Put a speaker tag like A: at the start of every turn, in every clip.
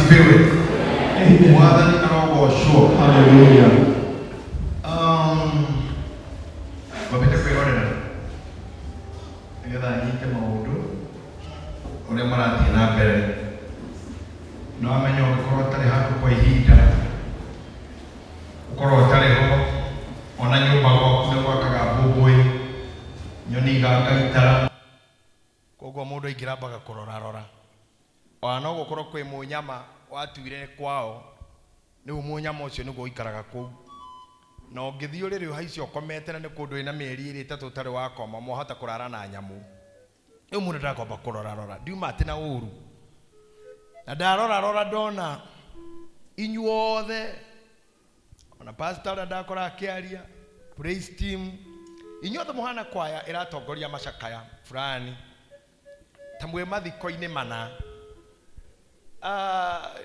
A: Asifiwe.
B: Amen.
A: Mwathani arogocwo.
B: Hallelujah.
A: Wambĩte kwĩrorera nĩgetha nyite maũndũ ũrĩa marathiĩ na mbere. No amenye ũngĩkorwo ũtarĩ handũ kwa ihinda, ũkorwo ũtarĩ ho, ona nyũmba gwaku nĩ gwakaga mbũmbũĩ, nyoni igaka itara. Koguo mũndũ aingĩra ambaga kũrorarora. Ona no gũkorwo kwĩ mũnyama watuire kwao, rĩu mũnyama ũcio nĩguo ũikaraga kũu. Na ũngĩthiĩ ũrĩrĩ ũhaice ũkomete na nĩ kũndũ wĩna mĩeri ĩrĩ ĩtatũ ũtarĩ wakoma, mwahota kũrara na nyamũ. Rĩu mũndũ ndakwamba kũrorarora, ndiuma atĩ na ũru. Na ndarorarora ndona inyuothe, ona pastor ũrĩa ndakora akĩaria, praise team, inyuothe mũhana kwaya ĩratongoria macakaya fulani, ta mwĩ mathiko-inĩ mana.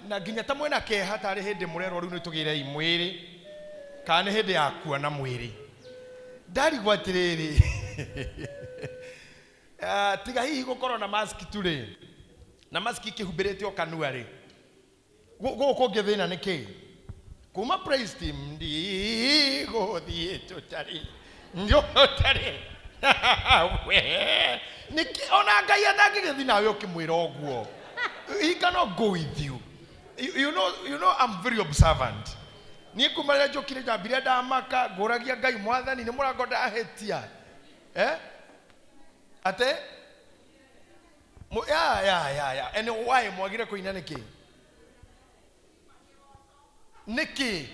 A: Na nginya ta mwĩna kĩeha tarĩ hĩndĩ mũrerwo rĩu nĩtũgĩrei mwĩrĩ, kana nĩ hĩndĩ ya kuona mwĩrĩ. Ndarigwo atĩrĩrĩ, tiga hihi gũkorwo na mask tu rĩ, na mask ĩkĩhumbĩrĩte o kanua rĩ, gũkũ kũngĩ thĩna nĩ kĩ? Kuma praise team ndigũthiĩ tũtarĩ, tũtarĩ. We, nĩkĩ ona Ngai atangĩgĩthiĩ nawe ũkĩmwĩra ũguo? He cannot go with you. You know I'm very observant. Niĩ kuma rĩrĩa njũkire njambire ndamaka, ngũragia Ngai mwathani nĩ mũrango ndahĩtia. Ate? Ya, ya, ya, ya. And why mwagire kũina nĩkĩ? Nĩkĩ?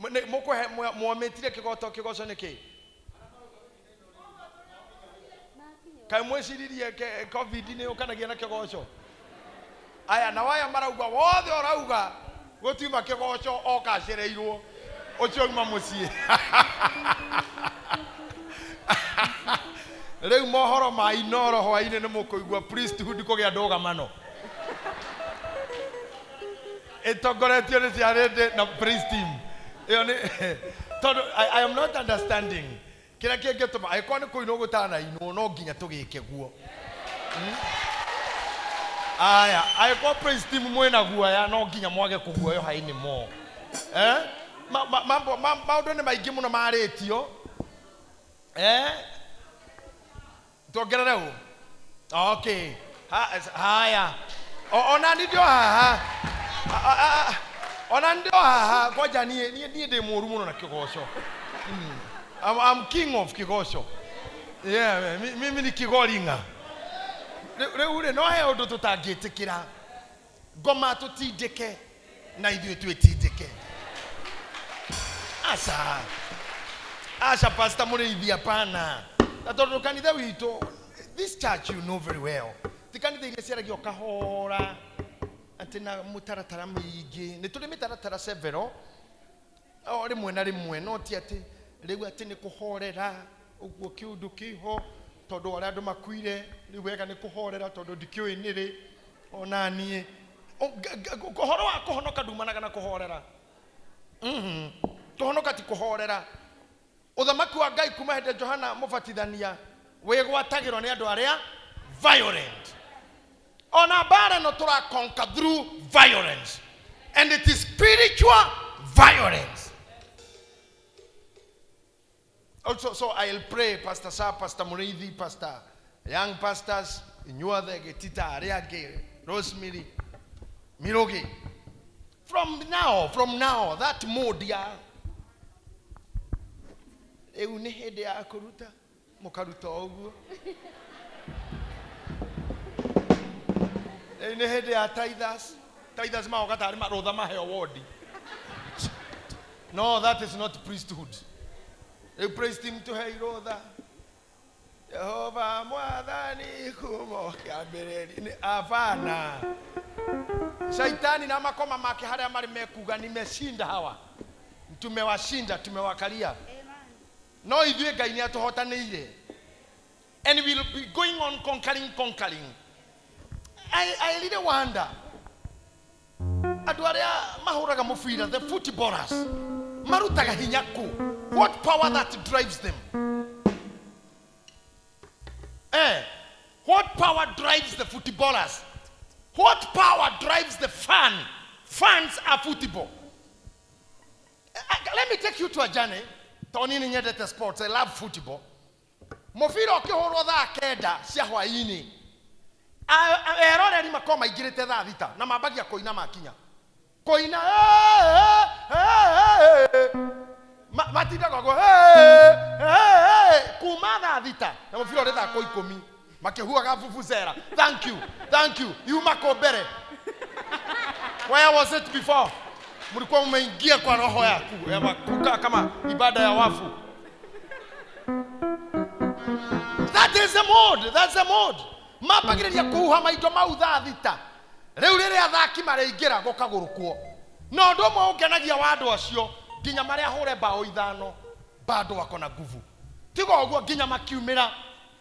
A: Mũkũhe, mwamĩtire kĩgoto, kĩgoco nĩkĩ? Kaĩ mwĩciririe COVID nĩ yũkanagia na kĩgoco? Aya, na waya marauga, wothe ũrauga, gũtiuma kĩgoco oka acereirwo, ũcio auma mũciĩ. Rĩu mohoro ma Inoro hwainĩ nĩ mũkũigua priesthood kũgĩa ndũgamano. Ĩtongoretio nĩ ciarĩndĩ na praise team. Ĩyo nĩ, tondũ I am not understanding. Kĩrĩa kĩngĩtũma, angĩkorwo nĩ kũinwo gũtanainwo, no nginya tũgĩke guo. Aya, angĩkorwo praise team mwĩna guoya, no nginya mwage kũguoyoha anymore. Maũndũ nĩ maingĩ mũno marĩtio. Tuongerere ũ? Okay. Haya. Ona ni ndio haha. Ona ndio haha. Ngoja niĩ ndĩ mũru mũno na kĩgoco. I'm king of kĩgoco. Yeah, mimi ni kĩgoringa. Rĩu rĩ, no he ũndũ tũtangĩtĩkĩra. Ngoma tũtindĩke na ithuĩ twĩtindĩke. Aca. Aca, Pastor Mũrĩithi, hapana. Na tondũ kanitha witũ, this church you know very well. Ti kanitha iria ciaragio kahora, atĩ na mũtaratara mĩingĩ. Nĩ tũrĩ mĩtaratara several, o rĩmwe na rĩmwe, no ti atĩ rĩu atĩ nĩ kũhorera, ũguo kĩũndũ kĩho, tondũ arĩa andũ makuire, rĩu wega nĩ kũhorera, tondũ ndikĩũĩ nĩ rĩ, ona niĩ. Ũhoro wa kũhonoka ndumanaga na kũhorera. Kũhonoka ti kũhorera. Ũthamaki wa Ngai kuma hĩndĩ Johana Mũbatithania wĩgwatagĩrwo nĩ andũ arĩa violent. Ona mbara ĩno tũra conquer through violence. And it is spiritual violence. Also, so I'll pray, Pastor Sa, Pastor Muriithi, Pastor Young Pastors, inyuothe, Gĩtita, arĩa angĩ, Rosemary, Mirugi. From now, that mode ya rĩu nĩ hĩndĩ ya kũruta, mũkaruta o ũguo. Rĩu nĩ hĩndĩ ya tithers. Tithers magoka tarĩ marũtha maheo wodi. No, that is not priesthood. Rĩu praise team tũhe irũtha. Jehova mwathani kumo kĩambĩrĩria-inĩ. Hapana. Shaitani na makoma make harĩa marĩ mekuga nimeshinda hawa. Tumewashinda, tumewakalia. No ithuĩ Ngai nĩ atũhotanĩire. And we will be going on conquering, conquering. I really wonder. Andũ arĩa mahũraga mũbira, the footballers, marutaga hinya kũ? What power that drives them? What power drives the footballers? What power drives the fan? Fans are football. Let me take you to a journey. Tondũ niĩ nĩ nyendete sports, I love football. Mũbira ũkĩhũrwo thaa kenda cia hwaĩ-inĩ, eroreri makorwo maingĩrĩte thaa thita na mambagia kũina makinya kũina, matindaga ũguo kuma thaa thita na mũbira ũrĩ thaa kũ ikũmi makĩhuhaga vuvuzela. Thank you, thank you. Yuma kũ mbere? Where was it before? Mlikuwa mmeingia kwa roho yaku ya kukaa kama ibada ya wafu. That is the mode, that's the mode. Mambagĩrĩria kũhuha maito mau thaa thita. Rĩu rĩrĩa athaki marĩingĩra gũkagũrũkwo. Na ũndũ ũmwe ũngenagia wa andũ acio nginya marĩa hũre bao ithano bado wako na nguvu. Tiga ũguo nginya makiumĩra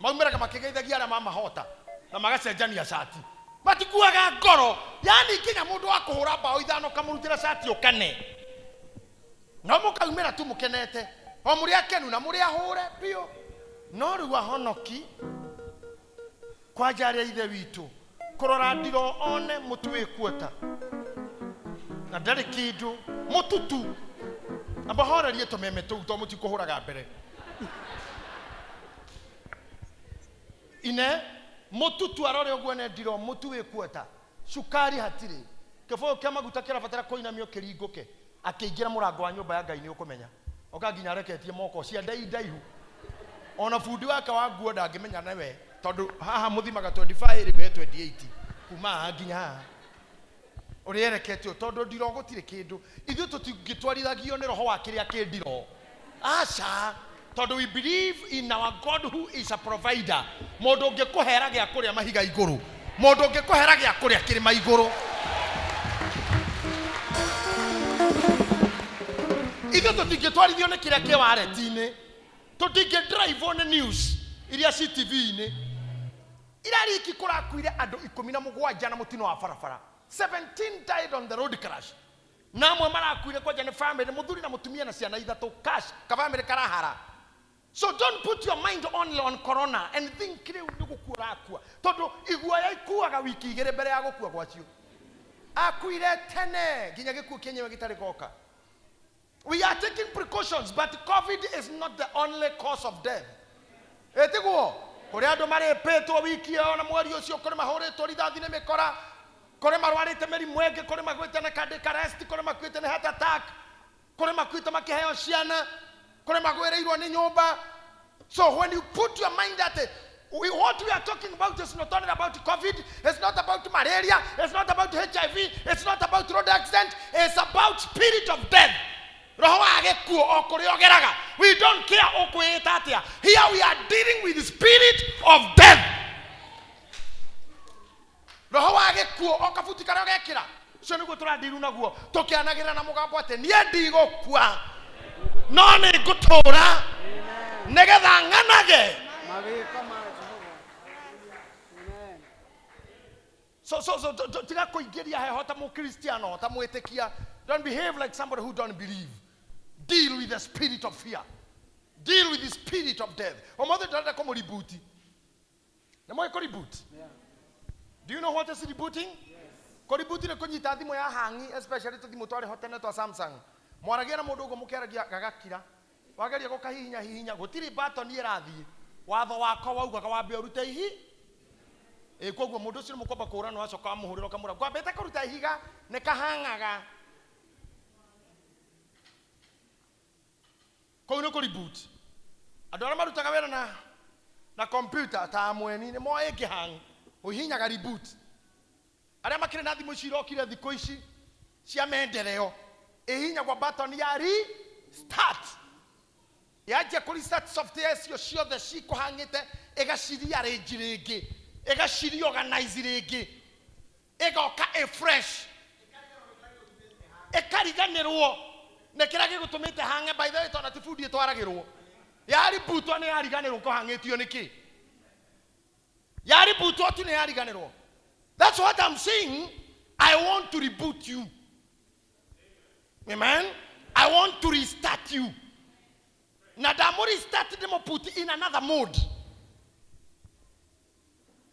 A: maumĩraga makĩgeithagia arĩa mamahota na magacenjania cati. Matikuaga ngoro, yani nginya mũndũ wa kũhũra bao ithano kamũrutĩra cati ũkane. No mũkaumĩra tu mũkenete o mũrĩ akenu na mũrĩ ahũre biũ. No rĩu ahonoki kwanja arĩa ithe witũ kũrora ndiro one mũtu wĩ kuota na ndarĩ kĩndũ mũtutu amba horerie tũmeme tũu to mũtikũhũraga mbere ine mũtutu arore ũguo ne ndiro mũtu wĩ kuota cukari hatirĩ kĩbũyũ kĩa maguta kĩrabatara kũinamio kĩringũke akĩingĩra mũrango wa nyũmba ya Ngai nĩ ũkũmenya oka nginya areketie moko cia ndai ndaihu ona bundi wake wa nguo ndangĩmenya nĩwe tondũ haha mũthimaga 25 rĩu he 28 kuma haha nginya haha ũrĩa ereketio tondũ ndiro gũtirĩ kĩndũ ithuĩ tũtingĩtwarithagio nĩ roho wa kĩrĩa kĩ ndiro aca tondũ we believe in our God who is a provider. Mũndũ ũngĩkũhera gĩa kũrĩa mahiga igũrũ, mũndũ ũngĩkũhera gĩa kũrĩa kĩrĩma igũrũ. Ithuĩ tũtingĩtwarithio nĩ kĩrĩa kĩ wareti-inĩ, tũtingĩdrive nĩ news iria ci TV-inĩ. Irariki kũrakuire andũ 17 na mũtino wa barabara. 17 died on the road crash. Na amwe marakuire kwanja nĩ family, mũthuri na mũtumia na ciana ithatũ, cash kabamĩrĩ karahara. So don't put your mind only on corona and think rĩu nĩ gũkua ũrakua, tondũ iguoya ikuaga wiki igĩrĩ mbere ya gũkua gwacio. Akuire tene nginya gĩkuũ kĩenyewe gĩtarĩ goka. We are taking precautions, but COVID is not the only cause of death. Ĩtiguo kũrĩ andũ marĩpĩtwo wiki ĩyo na mweri ũcio, kũrĩ mahũrĩtwo rithathi nĩ mĩkora, kũrĩ marwarĩte mĩrimũ ĩngĩ, kũrĩ makuĩte na cardiac arrest, kũrĩ makuĩte nĩ heart attack, kũrĩ makuĩte makĩheo ciana, kũrĩ magwĩrĩirwo nĩ nyũmba. So when you put your mind at it, what we are talking about is not only about COVID, it's not about malaria, it's not about HIV, it's not about road accident, it's about spirit of death. Roho wa gĩkuũ o kũrĩa ũgeraga. We don't care ũkwĩĩta atĩa. Here we are dealing with the spirit of death. Roho wa gĩkuũ o kabuti karĩa ũgekĩra, ũcio nĩguo tũrandiru naguo tũkĩanagĩrĩra na mũgambo atĩ niĩ ndigũkua no nĩ ngũtũũra nĩgetha ng'anage
C: Mawĩko ma Jehova. Amen.
A: So tiga kũingĩria heho ta mũkristiano ta mwĩtĩkia. Don't behave like somebody who don't believe. Deal with the spirit of fear. Deal with the spirit of death. Ũmũthĩ ndĩrenda kũmũributi. Nĩ mũĩ kũributi?
C: Yeah.
A: Do you know what is rebooting? Kũributi nĩ kũnyita thimũ ya hangi, especially tũthimũ twarĩ ho tene twa Samsung. Mwaragia na mũndũ ũguo mũkĩaragia gagakira. Wageria gũkahihinya hihinya, gũtirĩ button ĩrathiĩ. Watho wakwa waugaga wambe ũrute ihi. Ĩ koguo mũndũ ũcio nĩ mũkwamba kũũrana wacoka wamũhũrĩra ũkamũra ngwambĩte kũruta ihiga nĩ kahang'aga. Kũu nĩ kũreboot. Andũ arĩa marutaga wĩra na computer ta amweni nĩ moĩ ĩngĩhang, ũhihinyaga reboot. Arĩa makĩrĩ na thimũ ici irokire thikũ ici cia maendeleo, ĩhihinyagwo button ya restart. Yanjia kũ restart software icio ciothe cikũhang'ĩte, ĩgacirearrange rĩngĩ, ĩgacireorganize rĩngĩ, ĩgoka ĩ fresh, ĩkariganĩrwo nĩ kĩrĩa gĩgũtũmĩte hang'e. By the way, tondũ ti bundi ĩtwaragĩrwo, yaributwo nĩ yariganĩrwo kũhang'ĩtio nĩkĩ, yaributwo tu nĩ yariganĩrwo. That's what I'm saying. I want to reboot you. Amen. I want to restart you. Na ndamũ restart ndĩmũ put in another mode.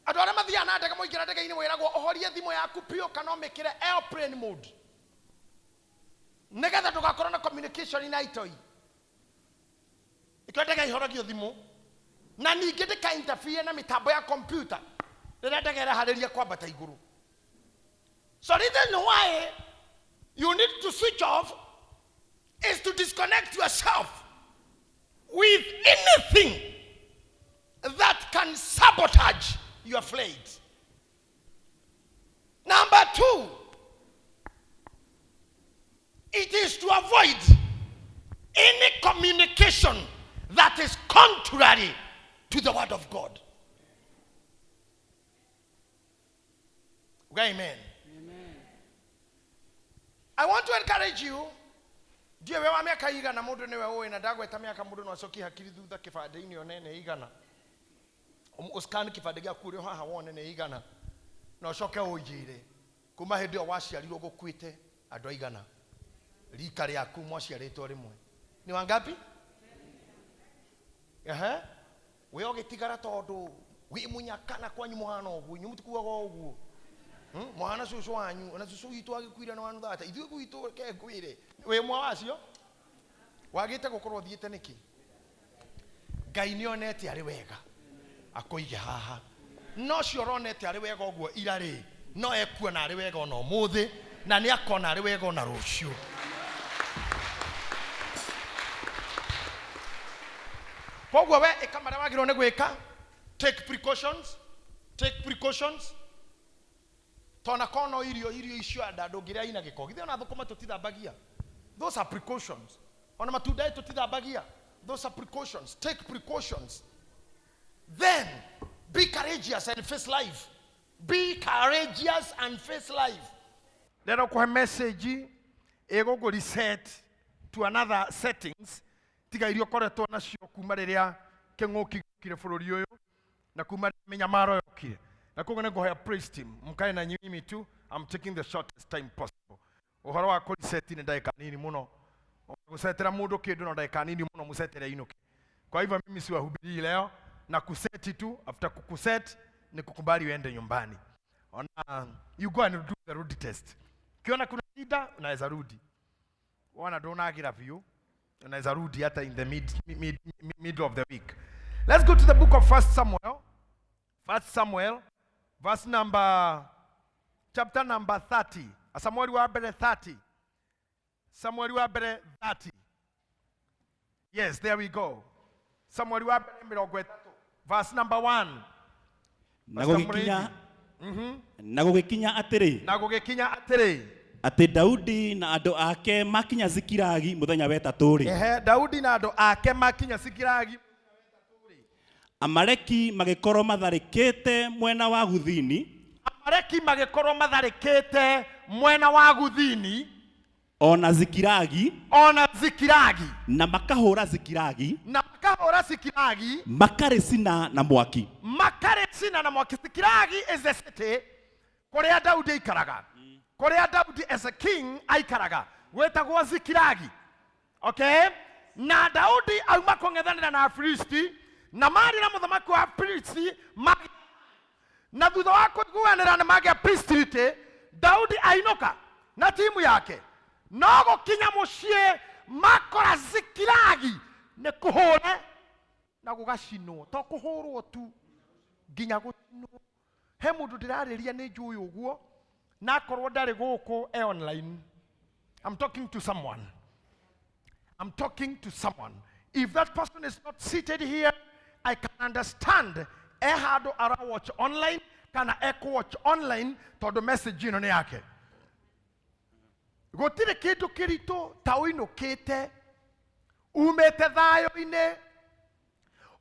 A: Andũ arĩa mathiaga na ndege moingĩra ndege-inĩ wĩragwo ũhorie thimũ yaku biũ kana ũmĩkĩre airplane mode nĩgetha ndũgakorwo na communication na itoi. Ikĩo ndege ihoragio thimũ na ningĩ ndĩka interfere na mĩtambo ya computer rĩrĩa ndege ĩreharĩria kwambata igũrũ. So reason why you need to switch off is to disconnect yourself with anything that can sabotage your flight. Number two, it is to avoid any communication that is contrary to the word of God. Amen.
C: Amen.
A: I want to encourage you. Ndiĩ we wa mĩaka igana mũndũ nĩwe ũĩ na ndagweta mĩaka mũndũ no acokie hakiri thutha kĩbandĩ-inĩ one nĩ igana. Ũscan kĩbandĩ gĩaku ũrĩ o haha wone nĩ igana na ũcoke ũnjĩre kuma hĩndĩ ĩyo waciarirwo gũkuĩte andũ aigana rika rĩaku mwaciarĩtwo rĩmwe nĩ wangapi? Ehe, we ũgĩtigara tondũ wĩ mũnyaka na kwanyu mũhana ũguo, inyuĩ mũtikuaga ũguo. Mũhana cũcũ wanyu ona cũcũ witũ agĩkuire nĩ wanuthata ithuĩ gwitũ reke ngwĩre wĩ mwa wacio wagĩte gũkorwo ũthiĩte nĩkĩ? Ngai nĩ onete arĩ wega akũige haha no cio ũronete arĩ wega ũguo ira rĩ no ekuona arĩ wega ona ũmũthĩ na nĩ akona arĩ wega ona rũciũ. Koguo we ĩka marĩa wagĩrĩirwo nĩ gwĩka, take precautions, take precautions. Tona kono irio irio icio anda ndũngĩrĩa ina gĩko githĩ ona thũkũma tũtithambagia. Those are precautions. Ona matunda tũtithambagia. Those are precautions. Take precautions. Then be courageous and face life. Be courageous and face life. Ndĩrenda kũhe message ĩgũkũ reset to another settings tiga iria ũkoretwo nacio kuma rĩrĩa kĩng'ũki gĩokire bũrũri ũyũ na kuma rĩrĩa mĩnyamaro yokire. Na koguo nĩ ngũhoya praise team mkae na mimi tu. I'm taking the shortest time possible. Ũhoro wa kũ reset nĩ ndagĩka nini mũno. Gũcetera mũndũ kĩndũ no ndagĩka nini mũno mũcetere inũke. Kwa hivyo mimi siwahubirii leo na kuseti tu. After kukuset ni kukubali uende nyumbani. Ona, you go and do the road test. Ukiona kuna shida unaweza rudi. Wana ndũnagira biũ unaweza rudi hata in the middle of the week. Let's go to the book of 1 Samuel. 1 Samuel verse number chapter number 30. Samuel wa mbere 30. Samuel wa mbere 30. Yes, there we go. Samuel wa mbere mĩrongo ĩtatũ verse number 1.
B: Na
A: Pastor
B: gũgĩkinya
A: Mũrĩithi.
B: na gũgĩkinya atĩrĩ
A: Na gũgĩkinya atĩrĩ
B: atĩ Daudi na andũ ake makinya Zikilagi mũthenya wa ĩtatũ rĩ,
A: ehe, Daudi na andũ ake makinya Zikilagi,
B: Amaleki magĩkorwo matharĩkĩte mwena wa Guthini,
A: Amaleki magĩkorwo matharĩkĩte mwena wa Guthini
B: ona Zikilagi,
A: ona Zikilagi,
B: na makahũra Zikilagi,
A: na makahũra Zikilagi,
B: makarĩcina na mwaki.
A: Makarĩcina na mwaki. Zikilagi is the city kũrĩa Daudi aikaraga, kũrĩa Daudi as a king aikaraga gwĩtagwo Zikilagi. Okay, na Daudi auma kũng'ethanĩra na Afilisti na marĩ na mũthamaki wa Afilisti na thutha wa kũiguanĩra nĩ magĩa peace treaty, Daudi ainũka na timu yake no gũkinya mũciĩ makora Zikilagi nĩ kũhũre na gũgacinwo, to kũhũrwo tu nginya gũcinwo. He mũndũ ndĩrarĩria nĩ njũĩ ũguo na akorwo ndarĩ gũkũ e online. I'm talking to someone. I'm talking to someone. If that person is not seated here, I can understand. E handũ ara watch online kana ekũ watch online tondũ message ĩno nĩ yake. Gũtirĩ kĩndũ kĩritũ ta ũinũkĩte umĩte thayũ-inĩ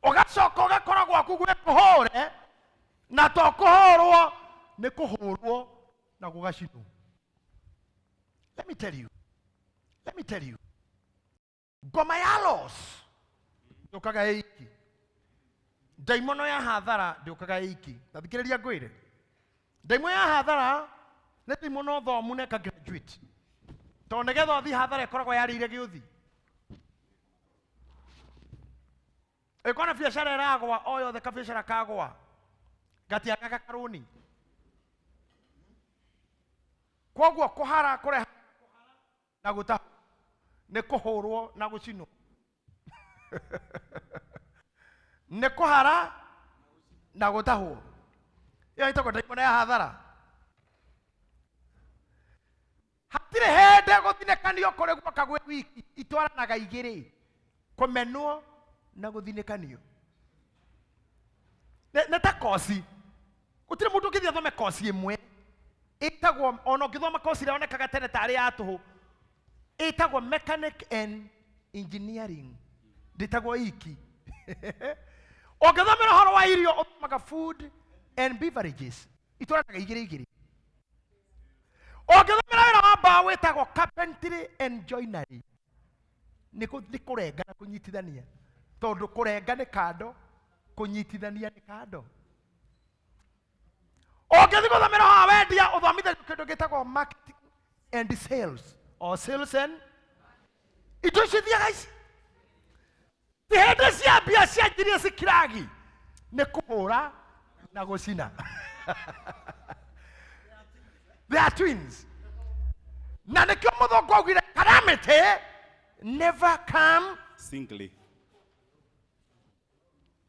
A: ũgacoka ũgakora gwaku gwĩ kũhũre na to kũhũrwo nĩ kũhũrwo na gũgacinwo. Let me tell you. Let me tell you. Ngoma ya loss ndũkaga ĩiki, ndaimono ya hathara ndũkaga ĩiki. Ta thikĩrĩria ngwĩre, ndaimo ya hathara nĩ ndaimono thomu na ĩka graduate, tondũ nĩgetha ũthiĩ hathara ĩkoragwo yarĩire gĩũthi. Ĩkorwo na biacara ĩragwa o yothe, kabiacara kagwa Gatiagaga karũni. Koguo kũhara kũreha na gũta nĩ kũhũrwo na gũcinwo. Nĩ kũhara na gũtahwo. Ĩyo ĩtagwo ndaimono ya hathara. Hatirĩ hĩndĩ gũthinĩkanio kũrĩ guoka gwĩ wiki, itwaranaga igĩrĩ, kũmenwo na gũthinĩkanio. Nĩ ta koci. Gũtirĩ mũndũ ũngĩthiĩ athome koci ĩmwe ĩtagwo, ona ũngĩthoma koci ĩrĩa yonekaga tene tarĩ ya tũhũ, ĩtagwo mechanic and engineering, ndĩtagwo iki. Ũngĩthomera ũhoro wa irio ũthomaga food and beverages, itwaranaga igĩrĩ igĩrĩ. Ũngĩthomera wĩra wa mbaũ wĩtagwo carpentry and joinery, nĩ kũrenga na kũnyitithania, tondũ kũrenga nĩ kando, kũnyitithania nĩ kando. Ũngĩthiĩ gũthomera ũhoro wa wendia ũthomithagio kĩndũ gĩtagwo marketing and sales, or sales and indo icio ithiaga ici. Ti hĩndĩ cia mbia cianjirie Zikilagi, nĩ kũhũra na gũcina. They are twins. Na nĩkĩo mũthũngũ augire calamity never come
B: singly.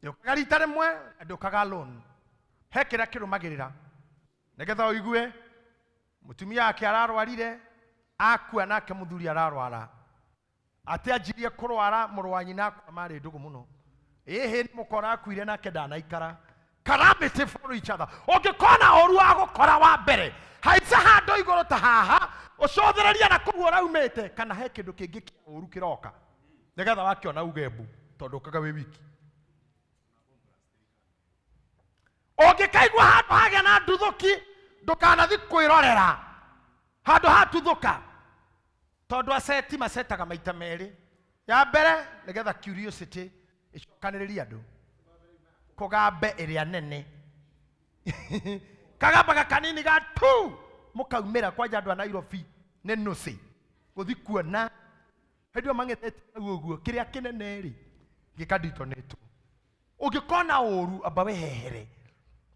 A: Ndũkaga rita rĩmwe, ndũkaga alone. He kĩrĩa kĩrũmagĩrĩra nĩgetha ũigue mũtumia wake ararwarire, akua nake mũthuri ararwara. Atĩ anjirie kũrwara mũrũ wa nyina akua marĩ ndũgũ mũno. Ĩhĩ nĩ mũkora akuire nake ndanaikara. Calamity for each other. Ũngĩkona ũru wa gũkora wa mbere, haica handũ igũrũ ta haha, ũcũthĩrĩrie na kũu ũraumĩte, kana he kĩndũ kĩngĩ kĩa ũru kĩroka. Nĩgetha wakĩona uge mbu, tondũ ũkaga wĩ wiki. Ũngĩkaigua handũ hagĩa na nduthũki, ndũkanathi kwĩrorera handũ hatuthũka, tondũ aceti macetaga maita merĩ. Ya mbere nĩgetha curiosity ĩcokanĩrĩrie andũ, kũgambe ĩrĩa nene kagambaga kanini ga tu mũkaumĩra kwanja andũ a Nairobi nĩ nũcĩ gũthi kuona hĩndĩ ĩyo mang'ethete hau ũguo kĩrĩa kĩnene rĩ gĩkanditonĩtwo. Ũngĩkona ũru amba wehehere,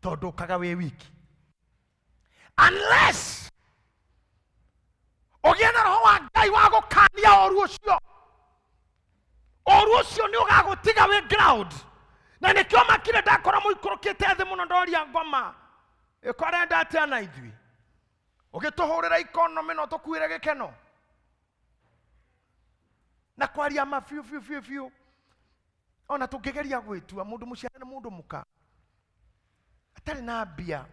A: tondũ ũkaga wĩ wiki, unless ũgĩe na roho wa Ngai wa gũkania ũru ũcio. Ũru ũcio nĩ ũgagũtiga wĩ ground. Na nĩkĩo makire ndakora mũikũrũkĩte thĩ mũno, ndoria ngoma ĩkorenda atĩa na ithuĩ, ũgĩtũhũrĩra ikonomĩ no tũkuĩre gĩkeno na kwaria ma biũ biũ biũ biũ. Ona tũngĩgeria gwĩtua mũndũ mũciare nĩ mũndũ mũka atarĩ na mbia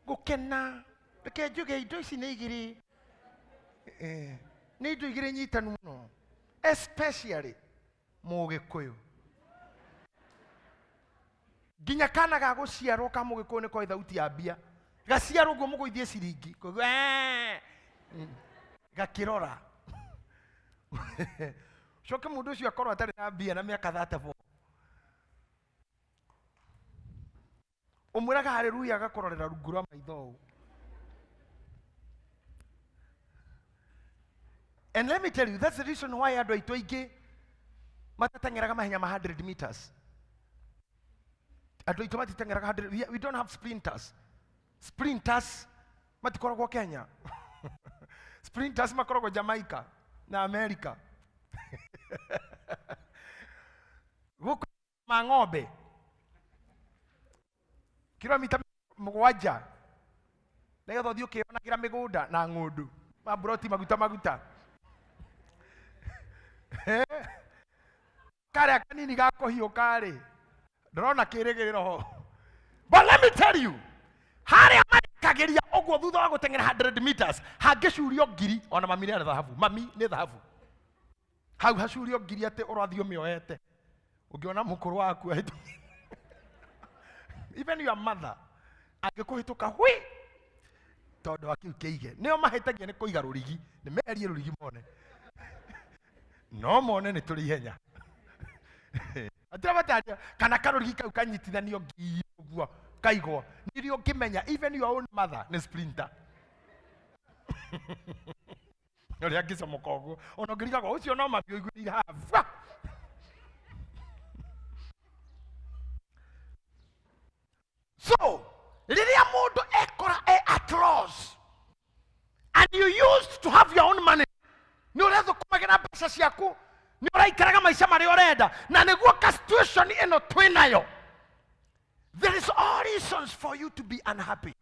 A: gũkena, reke njuge indo ici nĩ igĩrĩ, nĩ indo igĩrĩ nyitanu mũno, especially mũgĩkũyũ. Nginya kana ga gũciarwo ka mũgĩkũyũ nĩ koĩ thauti ya mbia, gaciarwo ũguo mũgũithie ciringi, kũigua, gakĩrora. Coke mũndũ ũcio akorwo atarĩ na mbia na mĩaka 34. Ũmwĩraga haleluya agakũrorera rungu rwa maitho ũũ. And let me tell you, that's the reason why andũ aitũ aingĩ matateng'eraga mahenya ma 100 meters. Andũ aitũ matiteng'eraga 100, we don't have sprinters. Sprinters matikoragwo Kenya. Sprinters makoragwo Jamaica na America. Gũkũ ma ng'ombe kilomita mũgwanja nĩgetha ũthiĩ ũkĩonagĩra mĩgũnda na ng'ũndũ maburoti maguta maguta. Karĩa kanini ga kũhiũka rĩ, ndĩrona kĩrĩgĩrĩro ho. But let me tell you, harĩa marĩkagĩria ũguo thutha wa gũteng'era 100 meters hangĩcurio ngiri, ona mami nĩ thahabu, mami nĩ thahabu. Hau hacurio ngiri atĩ ũrathiĩ ũmĩoete. Ũngĩona mũkũrũ waku ahĩtũkĩte, even your mother angĩkũhĩtũka hwi, tondũ wa kĩu kĩige. Nĩo mahĩtagia nĩ kũiga rũrigi, nĩ meherie rũrigi mone. No mone nĩ tũrĩ ihenya. Hatirĩ bata kana karũrigi kau kanyitithanio ngiri ũguo kaigwo. Nĩrĩo ũngĩmenya even your own mother nĩ sprinter. Ũrĩa angĩcomoka ũguo, ona ũngĩrigagwo ũcio no mami ũiguĩrĩire haha bwa. So rĩrĩa mũndũ ekora e at loss and you used to have your own money, nĩ ũrethũkũmagĩra mbeca ciaku, nĩ ũraikaraga maica marĩa ũrenda, na nĩguo ka situation ĩno twĩ nayo, there is all reasons for you to be unhappy.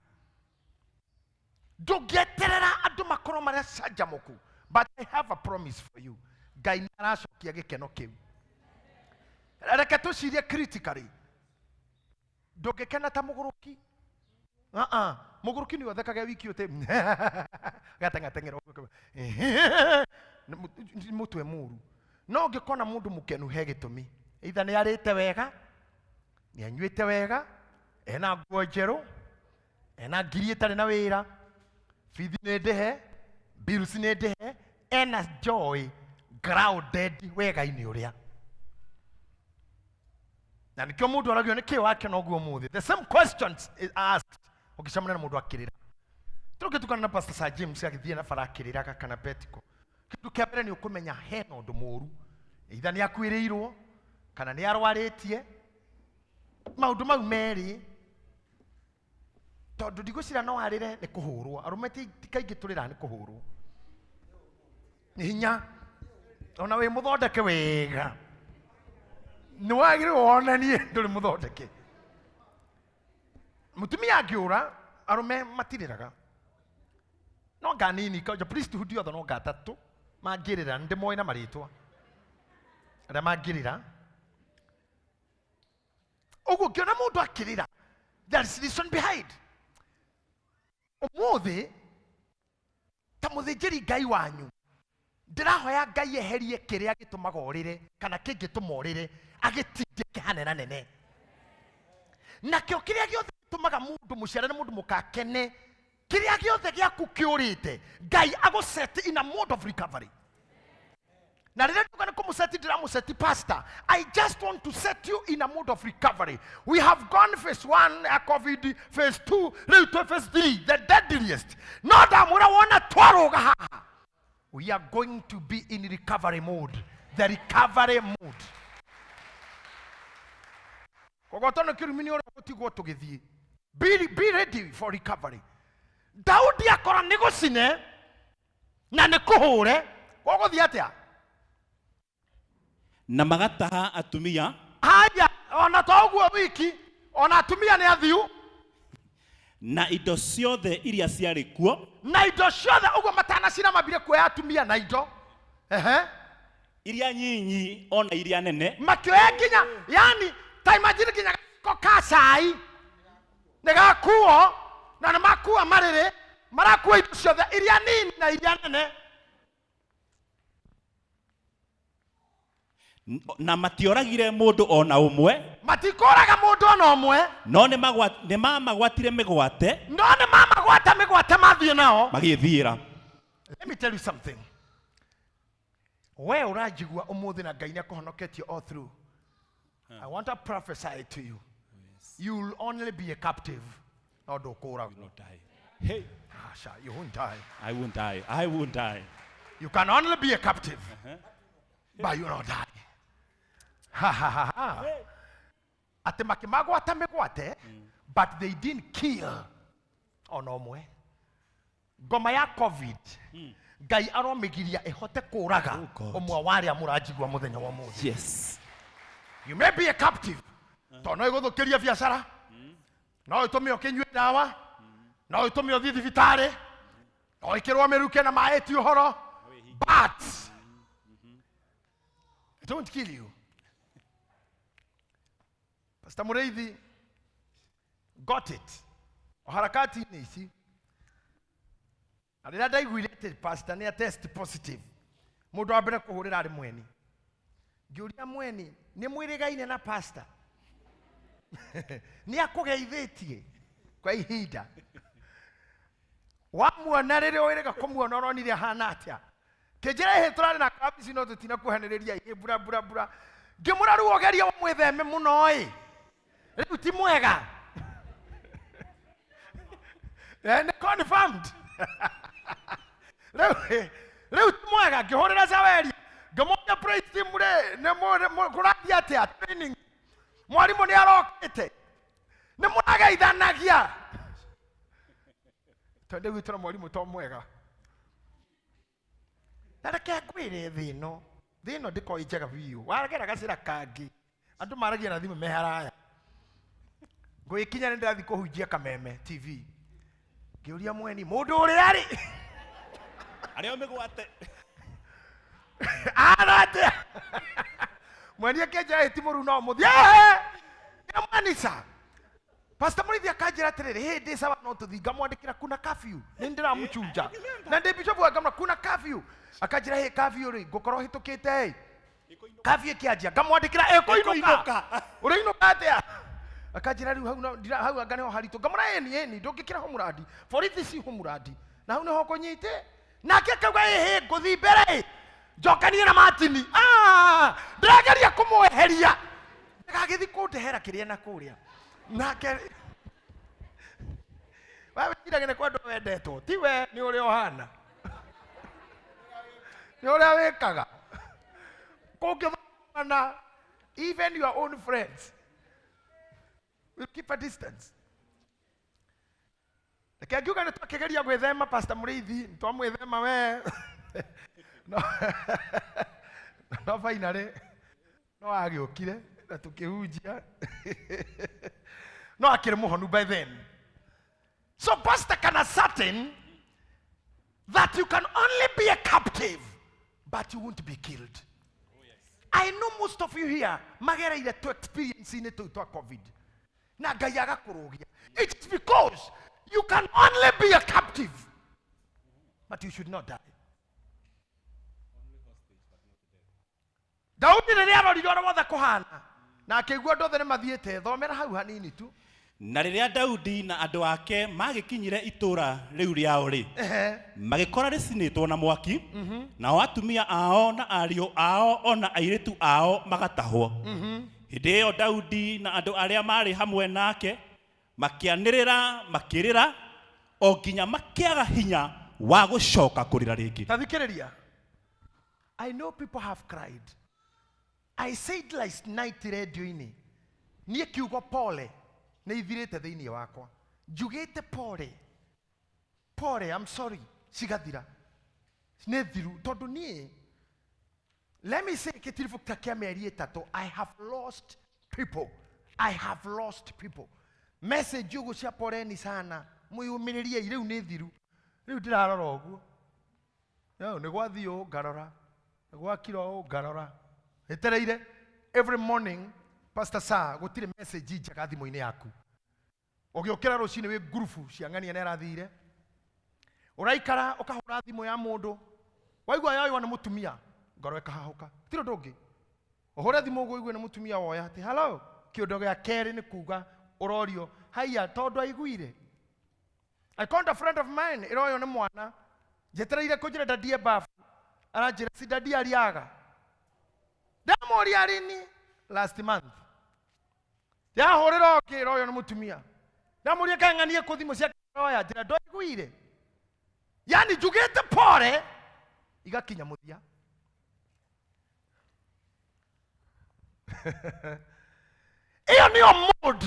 A: Ndũngĩeterera andũ makorwo marĩa canjamũku, but I have a promise for you. Ngai nĩ aracokia gĩkeno kĩu. Reke tũcirie critically. Ndũngĩkena ta mũgũrũki. Uh-uh. Mũgũrũki nĩ ũthekage wiki ũtĩ gateng'ateng'era ũguo. Nĩ mũtwe mũru. No ũngĩkona mũndũ mũkenu he gĩtũmi, either nĩ arĩte wega, nĩ anyuĩte wega, ena nguo njerũ, ena ngiri ĩtarĩ na wĩra, bithi nĩ ndĩhe, bills nĩ ndĩhe, ena joy grounded wega-inĩ ũrĩa. Na nĩkĩo mũndũ aragio nĩ kĩĩ wakena ũguo ũmũthĩ. The same questions is asked ũngĩcemania na mũndũ akĩrĩra. Tũngĩtukana na Pastor Sir James agĩthiĩ na bara akĩrĩraga kana Betiko, kĩndũ kĩa mbere nĩ ũkũmenya hena ũndũ mũru, either nĩ akuĩrĩirwo kana nĩ arwarĩtie, maũndũ mau merĩ. Tondũ ndigwĩciria no arĩre nĩ kũhũrwo. Arũme ti kaingĩ tũrĩraga nĩ kũhũrwo, nĩ hinya. Ona wĩ mũthondeke wega, nĩ wagĩrĩirwo wonanie ndũrĩ mũthondeke. Mũtumia angĩũra, arũme matirĩraga, no nga nini kauja priesthood yothe, no nga atatũ mangĩrĩra, nĩ ndĩmoĩ na marĩtwa arĩa mangĩrĩra. Ũguo ngĩona mũndũ akĩrĩra, there is reason behind. Ũmũthĩ ta mũthĩnjĩri Ngai wanyu, ndĩrahoya Ngai eherie kĩrĩa gĩtũmaga ũrĩre kana kĩngĩtũma ũrĩre, agĩtindĩke hanena nene. Nakĩo kĩrĩa gĩothe gĩtũmaga mũndũ mũciare na mũndũ mũkakene, kĩrĩa gĩothe gĩaku kĩũrĩte, Ngai agũset in a mode of recovery. Na rĩrĩa nduga nĩ kũmũseti, ndĩramũseti pastor, I just want to set you in a mode of recovery. We have gone phase 1 ya COVID, phase 2, rĩu twĩ phase 3, the deadliest. No ndamwĩra wona twarũga haha, we are going to be in recovery mode, the recovery mode. Kũgwatwo nĩ kĩrumi nĩ ũrĩa gũtigwo tũgĩthiĩ. Be ready for recovery. Daudi akora nĩ gũcine na nĩ kũhũre, gũgũthiĩ atĩa?
B: Na magataha atumia.
A: Haya, ona to ũguo wiki, ona atumia nĩ athiu.
B: Na indo ciothe iria ciarĩ kuo.
A: Na indo ciothe. Ũguo matanacina mambire kuoya atumia na indo. Ehe.
B: Iria nyinyi ona iria nene.
A: Makĩoya nginya, yani ta imagine, nginya gaciko ka cai nĩ gakuo, na nĩ makua marĩrĩ, marakua indo ciothe iria nini na iria nene.
B: Na matioragire mũndũ ona ũmwe.
A: Matikũraga mũndũ ona ũmwe.
B: No nĩ mamagwatire mĩgwate.
A: No nĩ mamagwata mĩgwate mathiĩ nao.
B: Magĩthiĩra.
A: Let me tell you something. We ũranjigua ũmũthĩ na Ngai nĩ akũhonoketie all through, I want to prophesy to you, you will only be a captive, no ndũkũragwo.
B: Not die. Hey.
A: Asha, you won't die.
B: I won't die. I won't die.
A: You can only be a captive, but you will not die. Ha ha ha ha. Atĩ makĩmagwata mĩgwate, but they didn't kill ona ũmwe. Ngoma ya COVID, Ngai aromĩgiria ĩhote kũraga
B: Oh God.
A: ũmwe wa arĩa mũranjigua mũthenya wa ũmũthĩ. You may be a captive, tondũ no ĩgũthũkĩrie biacara, no ĩtũme ũkĩnyue ndawa, no ĩtũme ũthiĩ thibitarĩ, no ĩkĩrwo mĩruke na maĩ ti ũhoro, but it won't kill you. Pastor Mũrĩithi got it o harakati-inĩ ici. Na rĩrĩa ndaiguire atĩ pastor nĩ a test positive, mũndũ wa mbere kũhũrĩra arĩ mweni. Ngĩũria mweni, nĩ mwĩrĩgaine na pastor, nĩ akũgeithĩtie kwa ihinda, wamuona rĩrĩa wĩrĩga kũmuona ũronire ahana atĩa? Kĩnjĩra ĩhĩ tũrarĩ na kabici no tũtinakuhanĩrĩria ĩ mbura mbura mbura. Ngĩmũra rĩu ũgerie ũmwĩtheme mũno ĩ, rĩu ti mwega. Nĩ confirmed rĩu ti mwega. Ngĩhũrĩra Zaweri, ngĩmũria, praise team rĩ, nĩ kũrathiĩ atĩa training, mwarimũ nĩ arokĩte nĩ Mũrageithanagia twende gwitũ na mwarimũ to mwega. Na reke ngwĩre, thĩ ĩno ndĩkoragwo ĩ njega biũ. Wagera gacĩra kangĩ, andũ maragia na thimũ me haraya. Ngũgĩkinya nĩ ndĩrathiĩ kũhunjia Kameme TV, ngĩũria mweni mũndũ ũrĩa arĩ
B: arĩa mĩgwate.
A: Ara atĩa? Mweni akĩnjĩra ĩ ti mũru, no mũthiĩ nĩ mweni sa Pastor Mũrĩithi akanjĩra atĩrĩrĩ, hĩndĩ sawa, no tũthiĩ. Ngamwandĩkĩra kuna curfew, nĩ ndĩramũchunja na ndĩ bishop, ngamwĩra kuna curfew. Akanjĩra hĩ curfew rĩ, ngũkorwo hĩtũkĩte ĩ curfew ĩkĩanjia. Ngamwandĩkĩra ĩkũinũka.
B: Ĩkũinũka.
A: Ũrainũka atĩa? Akanjĩra rĩu hau hau anga nĩho haritũ. Ngamwĩra ĩni ĩni, ndũngĩkĩra ho mũrandi, borithi ci ho mũrandi na hau nĩho kũnyite. Nake akauga ĩhĩ ngũthi mbere ĩ njokanie na Martini. Ah, ndĩrageria kũmweheria ndagagĩthi kũndehera kĩrĩa na kũrĩa nake. We wĩciragia nĩ kwendwo wendetwo, ti we nĩ ũrĩa ũhana, nĩ ũrĩa wĩkaga kũngĩthomana. Even your own friends will keep a distance. Reke ngiuga nĩ twakĩgeria gwĩthema Pastor Mũrĩithi, nĩ twamwĩthema we, no finally no agĩũkire na tũkĩhunjia, no akĩrĩ mũhonu by then. So pastor can ascertain that you can only be a captive, but you won't be killed. I know most of you here magereire to experience-inĩ tũu twa COVID na Ngai agakũrũgia. It is because you can only be a captive, but you should not die. Daudi rĩrĩa arorire ũrĩa wothe kũhana na akĩigua andũ othe nĩ mathiĩte, thomera hau hanini tu.
B: Na rĩrĩa Daudi na andũ ake magĩkinyire itũũra rĩu rĩao rĩ, magĩkora rĩcinĩtwo na mwaki, nao atumia ao na ariũ ao o na airĩtu ao magatahwo. Hĩndĩ ĩyo Daudi na andũ arĩa maarĩ hamwe nake makĩanĩrĩra, makĩrĩra o nginya makĩaga hinya wa gũcoka kũrĩra rĩngĩ.
A: Ta thikĩrĩria, I know people have cried. I said last night radio-inĩ, niĩ kiugo pole nĩ ithirĩte thĩinĩ wakwa. Njugĩte pole pole, I'm sorry, cigathira, nĩ thiru, tondũ niĩ, let me say, kĩtiribũ ta kĩa mĩeri 3, I have lost people, I have lost people. Message ũguo cia poleni sana, mwĩyũmĩrĩriei, rĩu nĩ thiru. Rĩu ndĩrarora ũguo. No, nĩ gwathiĩ ũũ ngarora, nĩ gwakira ũũ ngarora, ĩtereire every morning. Pastor, saa gũtirĩ message njega thimũ-inĩ yaku. Ũgĩũkĩra rũcinĩ wĩ ngurubu cia ng'ania nĩ arathire, ũraikara ũkahũra thimũ ya mũndũ, waigua yoywo nĩ mũtumia, ngoro ĩkahahũka. Tirĩ ũndũ ũngĩ, ũhũre thimũ ũguo ũigue nĩ mũtumia woya atĩ hello. Kĩũndũ gĩa kerĩ nĩ kuga ũrorio haiya tondũ aiguire. I called a friend of mine, ĩroywo nĩ mwana, njetereire kũnjĩra dadie bafu, aranjĩra si dadie ariaga. Ndamũria rini? Last month. Yahũrĩra ũngĩ, ĩroywo nĩ mũtumia, ndamũria kaĩ ng'anie kũ thimũ ciake roya, njĩra ndwaiguire. Yani njugĩte pole igakinya mũthia. Ĩyo nĩyo mood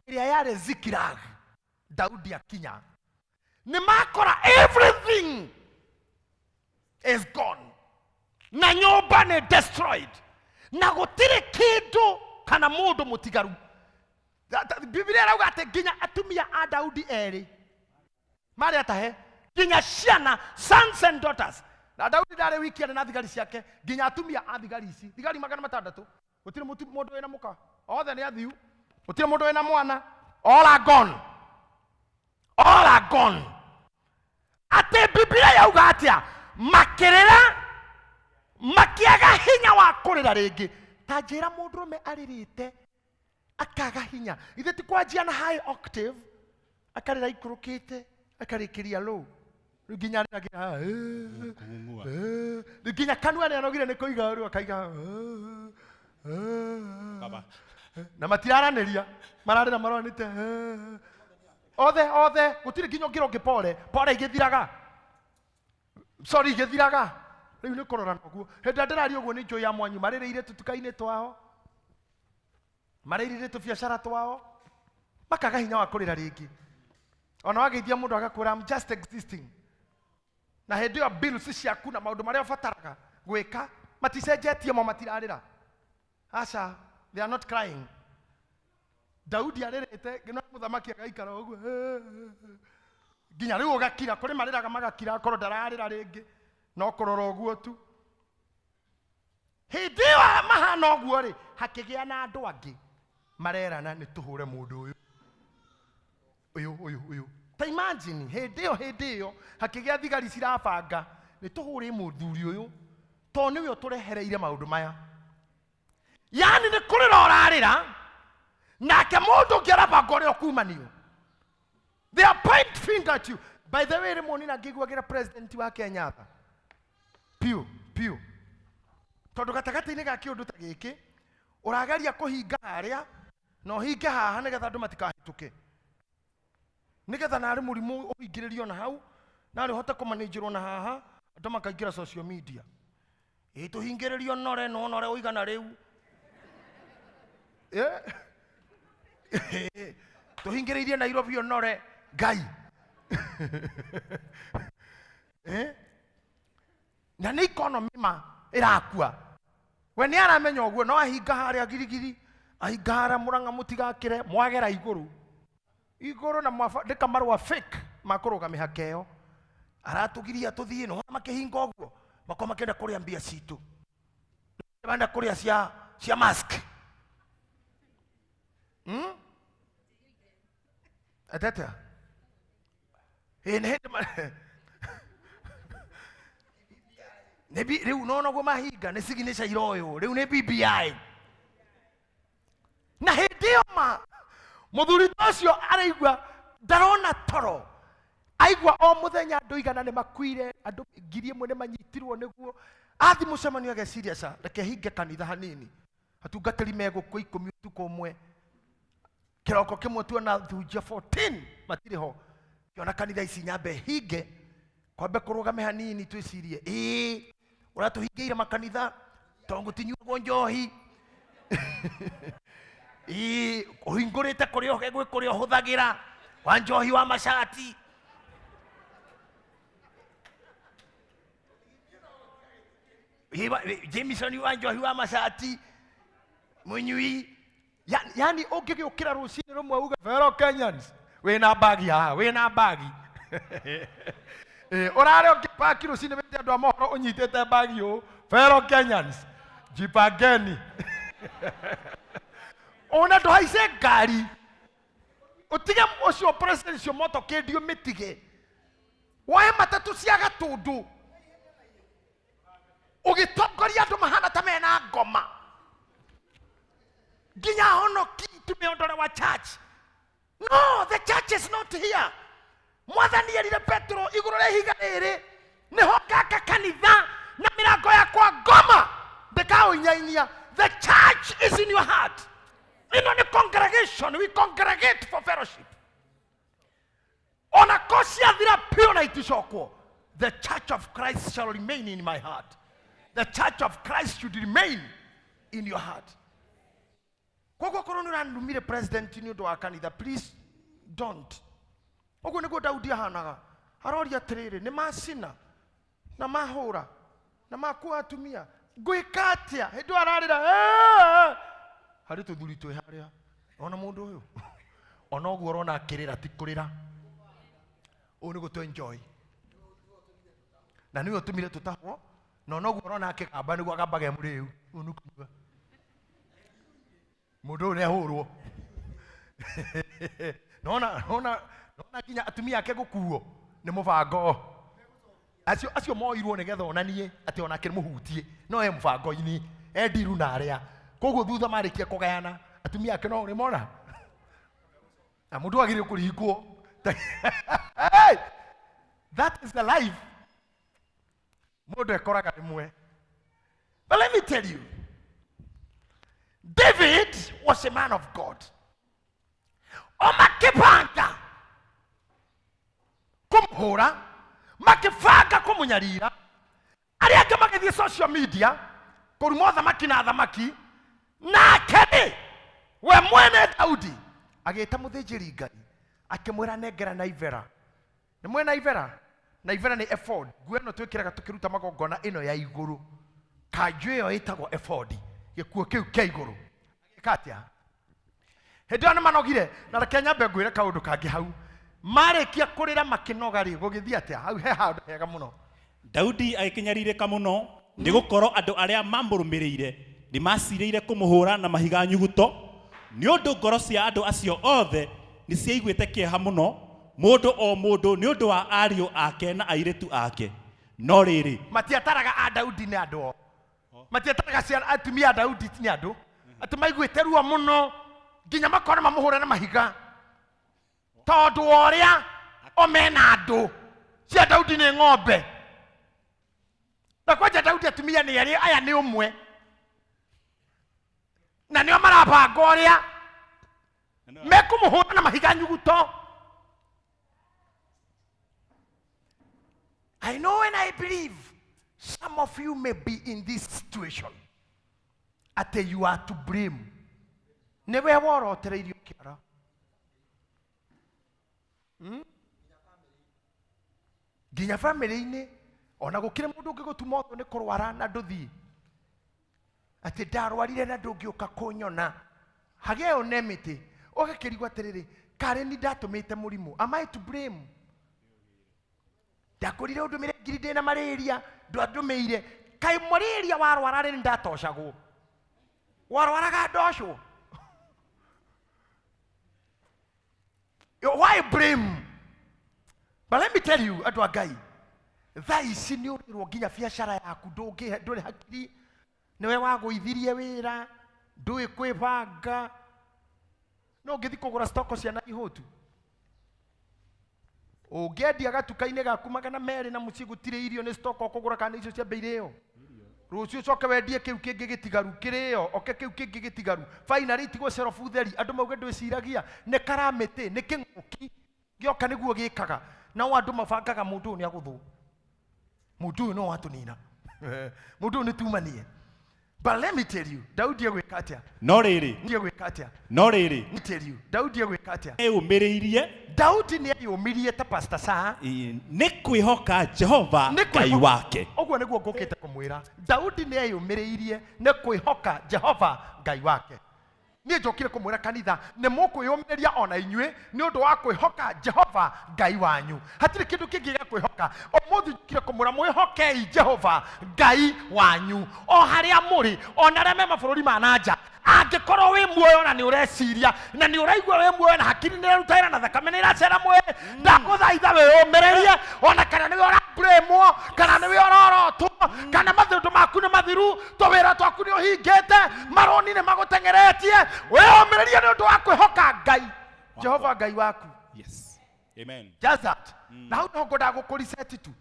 A: ĩrĩa yarĩ Ziklag. Daudi akinya nĩ makora everything is gone, na nyũmba nĩ destroyed, na gũtirĩ kĩndũ kana mũndũ mũtigaru. Bibilia ĩrauga atĩ nginya atumia a Daudi erĩ marĩ atahe, nginya ciana, sons and daughters. Na Daudi ndarĩ wiki, arĩ na thigari ciake, nginya atumia a thigari ici, thigari 600, gũtirĩ mũndũ wĩna mũka, othe nĩ athiu, gũtirĩ mũndũ wĩna mwana. All are gone, all are gone. Atĩ Bibilia yauga atĩa? Makĩrĩra makĩaga hinya wa kũrĩra rĩngĩ. Ta njĩra, mũndũrũme arĩrĩte akaga hinya, ithe ti kwanjia na high octave, akarĩra ikũrũkĩte akarĩkĩria low, rĩu nginya arĩragĩra
B: Kũng'ung'ua.
A: Rĩu nginya kanua nĩ anogire nĩ kũiga, rĩu akaiga "Eh, eh."
B: Baba.
A: Na matiraranĩria, mararĩra maroranĩte othe othe, gũtirĩ nginya ũngĩra ũngĩ pole pole, igĩthiraga, sorry igĩthiraga. Rĩu nĩ kũrorana ũguo. Hĩndĩ ĩrĩa ndĩraria ũguo, nĩ njũĩ ya mwanyu marĩrĩire tũtuka-inĩ twao, marĩrĩire tũbiacara twao. Makaga hinya wa kũrĩra rĩngĩ. Ona wageithia mũndũ agakwĩra, "I'm just existing." Na hĩndĩ ĩyo bills ciaku na maũndũ marĩa ũbataraga gwĩka maticenjetie, mo matirarĩra. Aca, they are not crying. Daudi arĩrĩte ngina mũthamaki agaikara ũguo nginya rĩu ũgakira. Kũrĩ marĩraga magakira, akorwo ndararĩra rĩngĩ no kũrora ũguo tu. Hĩndĩ ĩyo mahana ũguo rĩ, hakĩgĩa na andũ angĩ marerana, "Nĩ tũhũre mũndũ ũyũ ũyũ ũyũ ũyũ." Ta imagine, hĩndĩ ĩyo hakĩgĩa thigari cirabanga, "Nĩ tũhũre mũthuri ũyũ tondũ nĩwe ũtũrehereire maũndũ maya." Yani nĩ kũrĩra ũrarĩra, nake mũndũ ũngĩ arabanga ũrĩa ũkumanio. They are point finger at you. By the way, rĩmwe nina ngĩiguagĩra president wa Kenya tha piũ piũ, tondũ gatagatĩ-inĩ ga kĩũndũ ta gĩkĩ ũrageria kũhinga harĩa na ũhinge haha nĩgetha andũ matikahĩtũke, nĩgetha narĩ mũrimũ ũhingĩrĩrio na hau, narĩ ũhote kũmanĩnjĩrwo na haha. Andũ makaingĩra social media, "Ĩ tũhingĩrĩrio nore no nore ũigana rĩu. Tũhingĩrĩirie Nairobi ũnore Ngai." Na nĩ economy ma ĩrakua. We nĩ aramenya ũguo, no ahinga harĩa Girigiri, ahinga harĩa Mũrang'a, mũtigakĩre mwagera igũrũ igũrũ na mwandĩka marũa fake ma kũrũga mĩhaka ĩyo. Aratũgiria tũthiĩ nĩwona makĩhinga ũguo, makorwo makĩenda kũrĩa mbia citũ, marenda kũrĩa cia mask. Atete ĩ nĩ hĩndĩ rĩu nona ũguo mahinga nĩ signature iroywo rĩu nĩ BBI. Na hĩndĩ ĩyo ma mũthuri ta ũcio araigua ndarona toro, aigua o mũthenya andũ 100 nĩ makuire, andũ 1,000 nĩ manyitirwo. Nĩguo athi mũcemanio ageciria, "Ca reke hinge kanitha hanini, atungatĩri megũkũ 10 ũtukũ ũmwe, kĩroko kĩmwe tuona thunjia 14 matirĩ ho. Kĩona kanitha ici nyambe hinge, kwambe kũrũgame hanini, twĩcirie ĩĩ ũrĩa tũhingĩire makanitha tondũ gũtinyuagwo njohi. Ĩĩ ũhingũrĩte kũrĩa gwĩ kũrĩa ũhũthagĩra wa njohi wa macati." Jameson wa njohi wa macati mũnyui. Yani ũngĩgĩũkĩra rũcinĩ rũmwe uge, "Fellow Kenyans," wĩna bagi haha, wĩna bagi. Ũrarĩ ũngĩpaki rũcinĩ wĩte andũ a mohoro ũnyitĩte bagi ũũ, "Fellow Kenyans, jipangeni." Ona ndũhaice ngari, ũtige ũcio presidential motorcade, ũmĩtige, woe matatũ cia Gatũndũ, ũgĩtongoria andũ mahana ta mena ngoma nginya honoki tumeondolewa church. No, the church is not here. Mwathani erire Petro, "Igũrũ rĩa ihiga rĩrĩ nĩho ngaka kanitha, na mĩrango yakwa ngoma ndĩkaũinyainyia." The church is in your heart. Ĩno nĩ congregation. We congregate for fellowship. Ona ko ciathira piũ na iticokwo, the church of Christ shall remain in my heart. The church of Christ should remain in your heart. Koguo korwo nĩ ũranumire president nĩ ũndũ wa kanitha, please don't. Ũguo nĩguo Daudi ahanaga. Aroria atĩrĩrĩ, "Nĩ macina na mahũra na makua atumia, ngwĩka atĩa?" Hĩndĩ ĩyo ararĩra, "Eh!" Harĩ tũthuri twĩ harĩa, ona mũndũ ũyũ ona ũguo ũrona akĩrĩra ti kũrĩra, ũyũ nĩ gũtũ enjoy na nĩwe ũtũmire tũtahwo. Na ona ũguo ũrona akĩgamba, nĩguo agambaga e mũrĩu, ũyũ nĩ kũnyua. Mũndũ ũyũ nĩahũrwo. Nona nona nona nginya atumia ake gũkuo nĩ mũbango. Acio moirwo nĩgetha onanie atĩ onake nĩ mũhutie, no e mũbango-inĩ, e ndiru na arĩa. Koguo thutha marĩkia kũgayana atumia ake, no ũrĩmona na mũndũ agĩrĩire kũringwo. Hey! That is the life mũndũ ekoraga rĩmwe. But let me tell you, David was a man of God. O makĩbanga kũmũhũra, makĩbanga kũmũnyarira, arĩa angĩ magĩthiĩ social media kũruma ũthamaki na athamaki, nake rĩ, we mwene Daudi. Agĩta mũthĩnjĩri Ngai, akĩmwĩra nengera na ibera. Nĩ mwena ibera? Na ibera nĩ ephod. Nguo ĩno twĩkĩraga tũkĩruta magongona ĩno ya igũrũ. Kanjũ ĩyo ĩtagwo ephod, gĩkuo kĩu kĩa igũrũ. Agĩka atĩa? Hĩndĩ ĩyo nĩ manogire, na reke nyambe ngwĩre kaũndũ kangĩ hau. Marĩkia kũrĩra makĩnoga rĩ, gũgĩthiĩ atĩa? Hau he handũ hega mũno.
B: Daudi agĩkĩnyarirĩka mũno, nĩ gũkorwo andũ arĩa maamũrũmĩrĩire nĩ maacirĩire kũmũhũũra na mahiga nyuguto, nĩ ũndũ ngoro cia andũ acio othe nĩ ciaiguĩte kĩeha mũno, mũndũ o mũndũ nĩ ũndũ wa ariũ ake na airĩtu ake. No rĩrĩ,
A: Matiataraga a Daudi nĩ andũ o. Matiataraga ciana atumia a Daudi nĩ andũ. Atĩ maiguĩte ruo mũno nginya makona mamũhũre na mahiga. Tondũ wa ũrĩa o mena andũ. Cia Daudi nĩ ng'ombe. Na kwanja Daudi atumia nĩ erĩ, aya nĩ ũmwe. Na nĩo marabanga ũrĩa mekũmũhũra na mahiga nyuguto. I know and I believe some of you may be in this situation. Ate you are to blame. Nĩwe worotereirio kĩara. Nginya bamĩrĩ-inĩ ona gũkĩrĩ mũndũ ũngĩgũtuma ũthũ nĩ kũrwara na ndũthiĩ. Atĩ ndarwarire na ndũngĩũka kũnyona. Hagĩa ĩyo nemĩtĩ. Ũgakĩrigwo atĩrĩrĩ, karĩ ni ndatũmĩte mũrimũ. Am I to blame? Ndakũrire ũndũmĩre ngiri ndĩna malaria, ndwandũmĩire. Kaĩ malaria warwara rĩ ndatocagwo. Warwaraga ndocwo. Why blame? But let me tell you, andũ a Ngai, thaa ici nĩ ũrĩrwo nginya biacara yaku ndũngĩ ndũrĩ hakiri, nĩwe wagũithirie wĩra, ndũĩ kwĩbanga. No ũngĩthiĩ kũgũra stoko cia Naihũtu. Ũngĩendia gatuka-inĩ gaku 200 na mũciĩ gũtirĩ irio nĩ stoko ũkũgũra kana icio cia mbei ĩyo. Rũciũ ũcoke wendie kĩu kĩngĩ gĩtigaru kĩrĩo, oke kĩu kĩngĩ gĩtigaru. Finally itigwo shelf theri, andũ mauge ndwĩciragia, nĩ karamĩtĩ, nĩ kĩng'ũki gĩoka nĩguo gĩkaga. Nao andũ mabangaga mũndũ ũyũ nĩ agũthwo. Mũndũ ũyũ no watũnina. Mũndũ ũyũ nĩ tumanie. But let me tell you, Daudi egwĩka atĩa?
B: No rĩrĩ.
A: Ndiĩ gwĩka atĩa?
B: No rĩrĩ.
A: Let me tell you, Daudi egwĩka atĩa?
B: Eyũmĩrĩirie.
A: Daudi nĩ eyũmĩrie ta Pastor Saa.
B: Nĩ kwĩhoka Jehova
A: Nĩ
B: Ngai
A: kwĩhoka.
B: wake.
A: Ũguo nĩguo ngũkĩte kũmwĩra. Daudi nĩ eyũmĩrĩirie nĩ kwĩhoka Jehova Ngai wake. Niĩ njokire kũmwĩra kanitha, nĩ mũkwĩyũmĩrĩria ona inyuĩ nĩ ũndũ wa kwĩhoka Jehova Ngai wanyu. Hatirĩ kĩndũ kĩngĩ gĩa kwĩhoka. Ũmũthĩ njokire kũmwĩra mwĩhokei Jehova Ngai wanyu. O harĩa mũrĩ, ona arĩa me mabũrũri ma na nja, angĩkorwo wĩ muoyo na nĩ ũreciria, na nĩ ũraigua wĩ muoyo na hakiri nĩ ĩraruta wĩra na thakame nĩ ĩracera mwĩrĩ, ndagũthaitha wĩyũmĩrĩrie, ona kana nĩwe ũrablĩmwo, kana nĩwe ũrorotwo, kana maũndũ maku nĩ mathiru, tũwĩra twaku nĩ ũhingĩte, marũni nĩ magũteng'eretie, wĩyũmĩrĩrie nĩ ũndũ wa kwĩhoka Ngai, Jehova Ngai waku.
B: Yes. Amen.
A: Just that. Na hau no ngwendaga gũkũreset tu.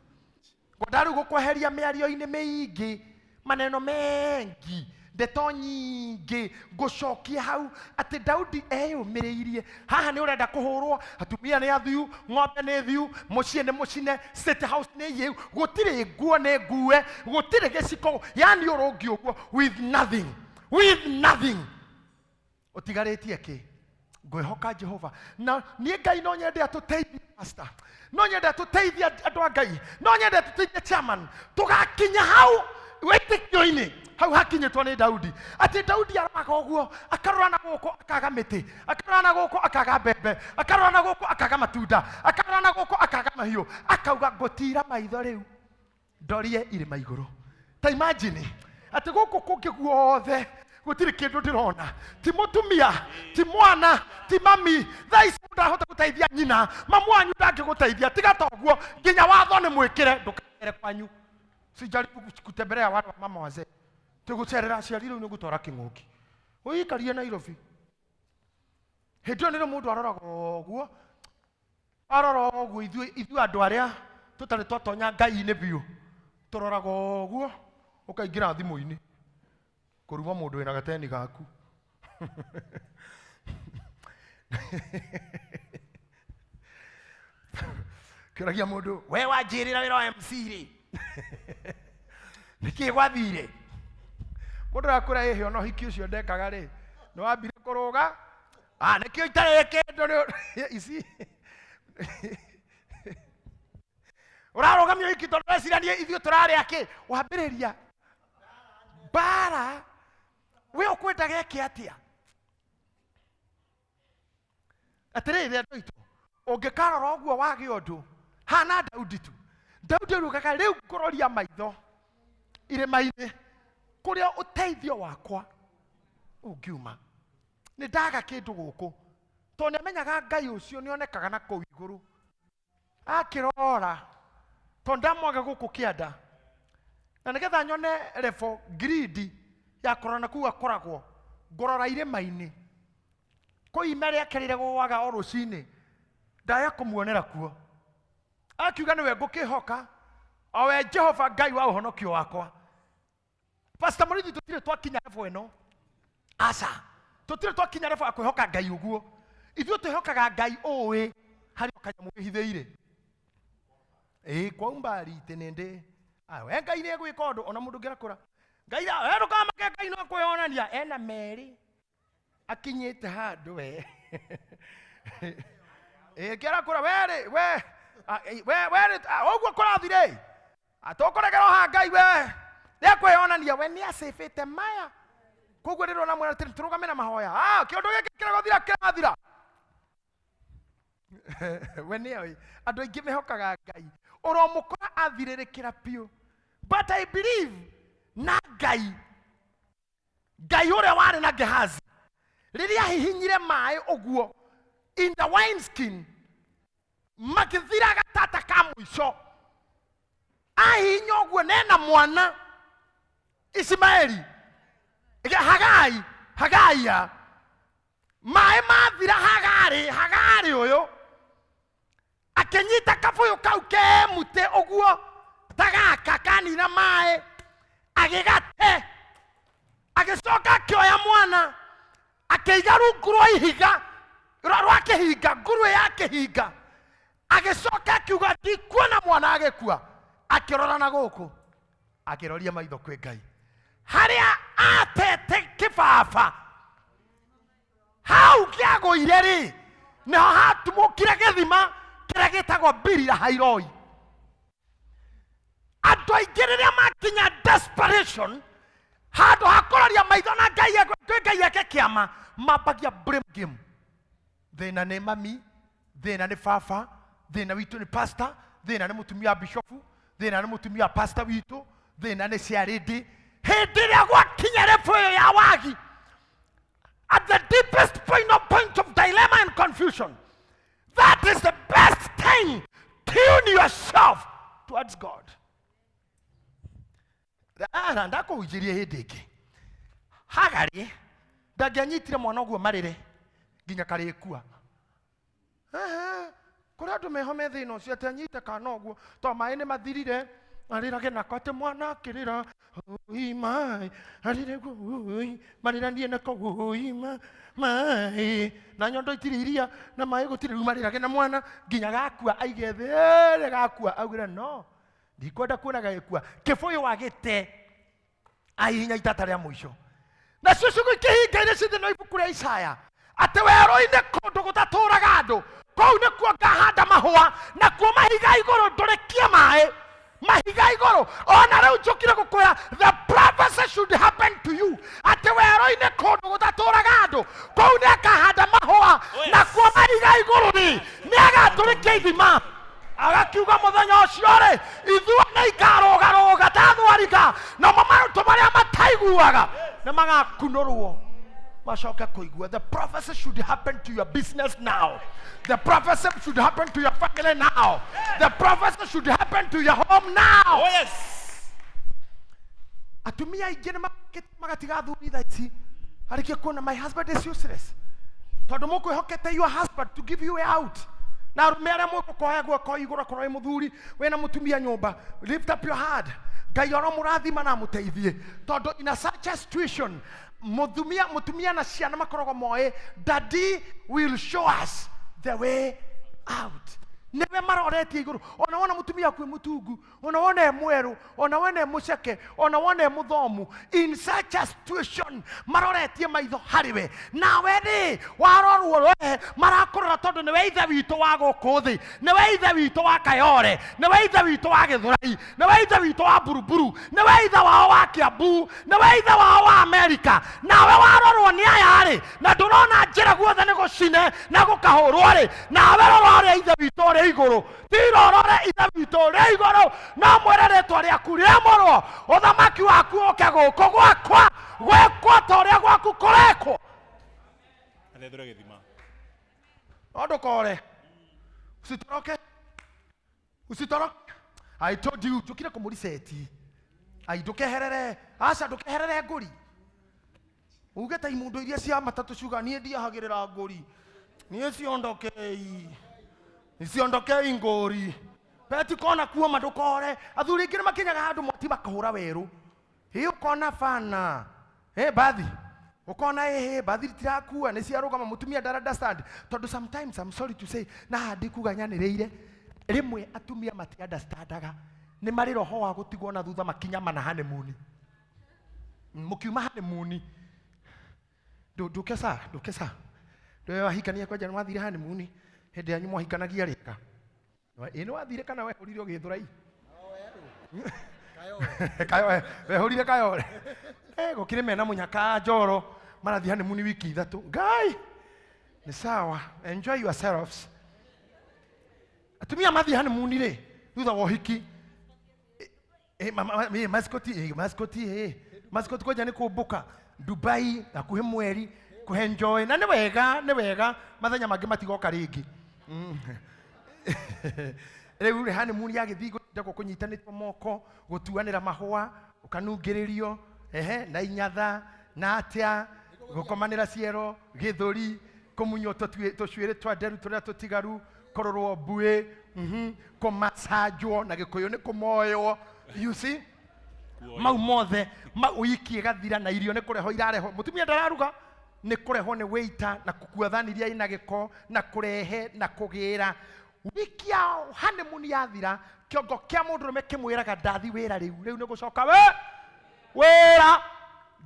A: Ngwendaga rĩu gũkweheria mĩario-inĩ mĩingĩ, maneno mengi, ndeto nyingĩ, ngũcokia hau atĩ Daudi eyũmĩrĩirie. Haha nĩ ũrenda kũhũrwo, atumia nĩ athiu, ng'ombe nĩ thiu, mũciĩ nĩ mũcine, state house nĩ yĩu, gũtirĩ nguo nĩ ngue, gũtirĩ gĩciko, yani ũrũngi ũguo with nothing, with nothing. Ũtigarĩtie kĩ? Ngwĩhoka Jehova. Na niĩ Ngai no nyende atũteithie pastor, no nyende atũteithie andũ a Ngai, no nyende atũteithie chairman, tũgakinya hau wĩtĩkio-inĩ hau hakinyĩtwo nĩ Daudi. Atĩ Daudi aroraga ũguo, akarora na gũkũ akaga mĩtĩ, akarora na gũkũ akaga mbembe, akarora na gũkũ akaga matunda, akarora na gũkũ akaga mahiũ, akauga ngũtira maitho rĩu ndorie irĩma igũrũ. Ta imagine atĩ gũkũ kũngĩ guothe gũtirĩ kĩndũ ndĩrona, ti mũtumia, ti mwana, ti mami. Thaa ici mũndũ arahota gũteithia nyina, mamu wanyu ndangĩgũteithia, tiga ta ũguo, nginya watho nĩ mwĩkĩre, ndũkacere kwanyu. Sijaribu kutembelea wale wa mama wazee, tĩgũcerera aciari rĩu nĩ gũtwara kĩng'ũki, ũikarie Nairobi. Hĩndĩ ĩyo nĩrĩo mũndũ aroraga ũguo, arora ũguo, ithuĩ andũ arĩa tũtarĩ twatonya Ngai-inĩ biũ, tũroraga ũguo, ũkaingĩra thimũ-inĩ, kũruma mũndũ wĩna gateni gaku. Kĩũragia mũndũ, we wanjĩrĩra wĩra wa MC rĩ, nĩkĩ gwathire? Mũndũ arakũra ĩhĩ ona ũhiki ũcio ndekaga rĩ, nĩ wambire kũrũga, Ah, nĩkĩo itarĩ kĩndũ nĩ ici ũrarũgamia wiki tondũ ũreciria niĩ ithuĩ tũrarĩa kĩ wambĩrĩria mbara we ũkwenda geke atĩa Atĩrĩrĩ andũ aitũ, ũngĩkarora ũguo wage ũndũ, hana Daudi tu. Daudi arugaga rĩu ngũroria maitho irĩma-inĩ kũrĩa ũteithio wakwa ũngiuma. Nĩ ndaga kĩndũ gũkũ, tondũ nĩ amenyaga Ngai ũcio nĩ onekaga na kũu igũrũ. Akĩrora, tondũ ndamwaga gũkũ kĩanda, na nĩgetha nyone level gridi ya kũrora na kũu akoragwo, ngũrora irĩma-inĩ. Kũu ime rĩake rĩrĩa gũaga o rũcinĩ, ndaya kũmuonera kuo. Akiuga nĩwe ngũkĩhoka, o we Jehova Ngai wa ũhonokio wakwa. Pastor Mũrĩithi tũtirĩ twakinya level ĩno, aca, tũtirĩ twakinya level ya kwĩhoka Ngai ũguo. Ithuĩ twĩhokaga Ngai ũĩ harĩ o kanyamũ wĩhithĩire. Ĩĩ kwa umbali tĩnĩndĩ. Ah, we Ngai nĩ egwĩka ũndũ ona mũndũ ũngĩrakũra. Ngai we ndũkamake Ngai no kwĩyonania ena merĩ akinyĩte handũ we. Ĩĩ kĩarakũra we rĩ we ah, ĩ, we we rĩ ah, ũguo kũrathire tũkũregera ha Ngai we nĩekwĩyonania we nĩacĩbĩte maya koguo rĩrĩa ũramwĩra atĩ tũrũgame na mahoya ah, kĩũndũ gĩkĩ kĩragũthira kĩrathira we nĩoĩ andũ aingĩ mehokaga Ngai ũromũkora athirĩrĩkĩra biũ but I believe na Ngai Ngai ũrĩa warĩ na Gehazi rĩrĩa ahihinyire maĩ ũguo in the wine skin makĩthira gatata ka mũico ahihinya ũguo nena mwana Ismaeli Hagai Hagaia maĩ mathira Hagarĩ Hagarĩ ũyũ akĩnyita kabũyũ kau ke mũtĩ ũguo ta gaka kanina maĩ agĩgate agĩcoka akĩoya mwana akĩiga rungu rwa ihiga rwa kĩhinga nguruĩ ya kĩhinga agĩcoka akiuga ndikuona mwana agĩkua akĩrora na gũkũ akĩroria maitho kwĩ Ngai harĩa atete kĩbaba hau kĩagũire rĩ nĩho hatumũkire gĩthima kĩrĩa gĩtagwo Birila Hairoi. Andũ aingĩ rĩrĩa makinya desperation handũ ha kũroria maitho na Ngai kwĩ Ngai eke kĩama mambagia blame game. Thĩna nĩ mami, thĩna nĩ baba, thĩna witũ nĩ pastor, thĩna nĩ mũtumia wa bishofu, thĩna nĩ mũtumia wa pastor witũ, thĩna nĩ ciarĩndĩ. Hĩndĩ ĩrĩa gwakinya level ĩyo ya wagi at the deepest point of, point of dilemma and confusion, that is the best time. Tune yourself towards God. Ara ndakũhunjĩrie hĩndĩ ĩngĩ. Hagarĩ ndangĩanyitire mwana ũguo marĩre nginya karĩkua. Ehe, kũrĩ andũ meho me thĩna ũcio atĩ anyite kana ũguo to maĩ nĩ mathirire arĩrage nako atĩ mwana akĩrĩra ui maĩ arĩre ui marĩranie nako ui maĩ na nyondo itirĩ iria na maĩ gũtirĩ rĩu marĩrage na mwana nginya gakua aige thĩ ĩrĩ gakua augire no ndikwenda kuona gagĩkua kĩbũyũ wagĩte ahihinya itata rĩa mũico nacio ciugo ikĩhinga iria ciĩ thĩinĩ wa ibuku rĩa Isaya atĩ werũ-inĩ kũndũ gũtatũraga andũ kũu nĩkuo ngahanda mahũa nakuo mahiga igũrũ ndũrĩkie maĩ mahiga igũrũ ona rĩu njũkire gũkwĩra the prophecy should happen to you atĩ werũ-inĩ kũndũ gũtatũraga andũ kũu nĩ akahanda mahũa nakuo mahiga igũrũ rĩ nĩ agatũrĩkia ithima Agakiuga mũthenya ũcio-rĩ, ithua nĩ ikarũgarũga ta thwariga, namo matũ marĩa mataiguaga nĩ magakunũrwo macoke kũigua. The prophecy should happen to your business now. The prophecy should happen to your family now. The prophecy should happen to your home now.
B: Oh yes.
A: Atumia aingĩ nĩ magatiga athuri thaa ici arĩkia kuona my husband is useless tondũ mũkwĩhokete your husband to give you way out na arũme arĩa mũgũkoya guoko igũrũ akorwo wĩ mũthuri wĩna mũtumia nyũmba lift up your hand Ngai oro mũrathima na amũteithie tondũ in a such a situation mũtumia mũtumia na ciana makoragwo moĩ daddy will show us the way out. Nĩwe maroretie igũrũ. Ona wona mũtumia waku e mũtungu, ona wona e mwerũ, ona wona e mũceke, ona wona e mũthomu, in such a situation maroretie maitho harĩ we. Nawe rĩ warorwo we, marakũrora tondũ nĩwe ithe witũ wa gũkũ thĩ, nĩwe ithe witũ wa Kayore, nĩwe ithe witũ wa Gĩthũrai, nĩwe ithe witũ wa Buruburu, nĩwe ithe wao wa Kiambu, nĩwe ithe wao wa Amerika. Nawe warorwo nĩ aya rĩ, na ndũrona njĩra guothe nĩ gũcine na gũkahũrwo rĩ, nawe rora ũrĩa ithe witũ ũrĩ igũrũ, tira ũrore ithe witũ ũrĩ igũrũ, no mwĩre rĩtwa rĩaku rĩamũrwo, ũthamaki waku ũke gũkũ gwakwa, gwĩkwo ta ũrĩa gwaku kũrekwo.
B: Athethũre gĩthima.
A: No ndũkore, usitoroke, usitoroke. I told you, njũkire kũmũriseti. Ai, ndũkeherere, aca ndũkeherere ngũri. Uge ta imundu iria cia matatũ ciuga niĩ ndiahagĩrĩra ngũri, niĩ ciondokei, ciondokei ngũri. Peti kona kuoma ndũkore. Athuri aingĩ nĩmakinyaga handũ mwati makahũra werũ. Ĩ ũkona bana. Ĩ bathi. Ũkona ĩhĩ bathi itirakua nĩ ciarũgama, mũtumia ndara understand. Tondũ sometimes I'm sorry to say, na haha ndikuga nyanĩrĩire, rĩmwe atumia mati understandaga. Nĩ marĩ roho wa gũtigwo na thutha makinya mana honeymoon. Mũkiuma honeymoon, ndũke sa, ndũke sa. Ndũe wahikania kwanja nĩ wathire honeymoon, hĩndĩ yanyu mwahikanagia rĩka. Ĩ nĩ wathire kana wehũrire ũgĩthũrai? Kayore, wehũrire Kayore. Gũkĩrĩ mena mũnyaka njoro marathiĩ honeymoon wiki ithatũ. Ngai, nĩ sawa, enjoy yourselves. Atumia mathiĩ honeymoon rĩ, thutha wa ũhiki, maskoti, maskoti, maskoti kwanja nĩ kũmbũka Dubai hakuhĩ mweri kũenjoy, na nĩ wega, nĩ wega, mathenya mangĩ matigoka rĩngĩ. Rĩu rĩ honeymoon yagĩthiĩ gũtindagwo kũnyitanĩtwo moko, gũtuanĩra mahũa, ũkanungĩrĩrio, ehe, na inyatha, na atĩa, gũkomanĩra ciero, gĩthũri, kũmunywo tũcuĩrĩ twa nderu tũrĩa tũtigaru, kũrorwo mbuĩ, kũmacanjwo, na gĩkũyũ nĩ kũmoywo, you see? Mau mothe, mau wiki ĩgathira na irio nĩ kũrehwo irarehwo. Mũtumia ndararuga, nĩ kũrehwo nĩ waiter na gũkua thani iria ina gĩko, na kũrehe na kũgĩra. Wiki ya honeymoon yathira, kĩongo kĩa mũndũrũme kĩmwĩraga ndathi wĩra rĩu, rĩu nĩ gũcoka we wĩra,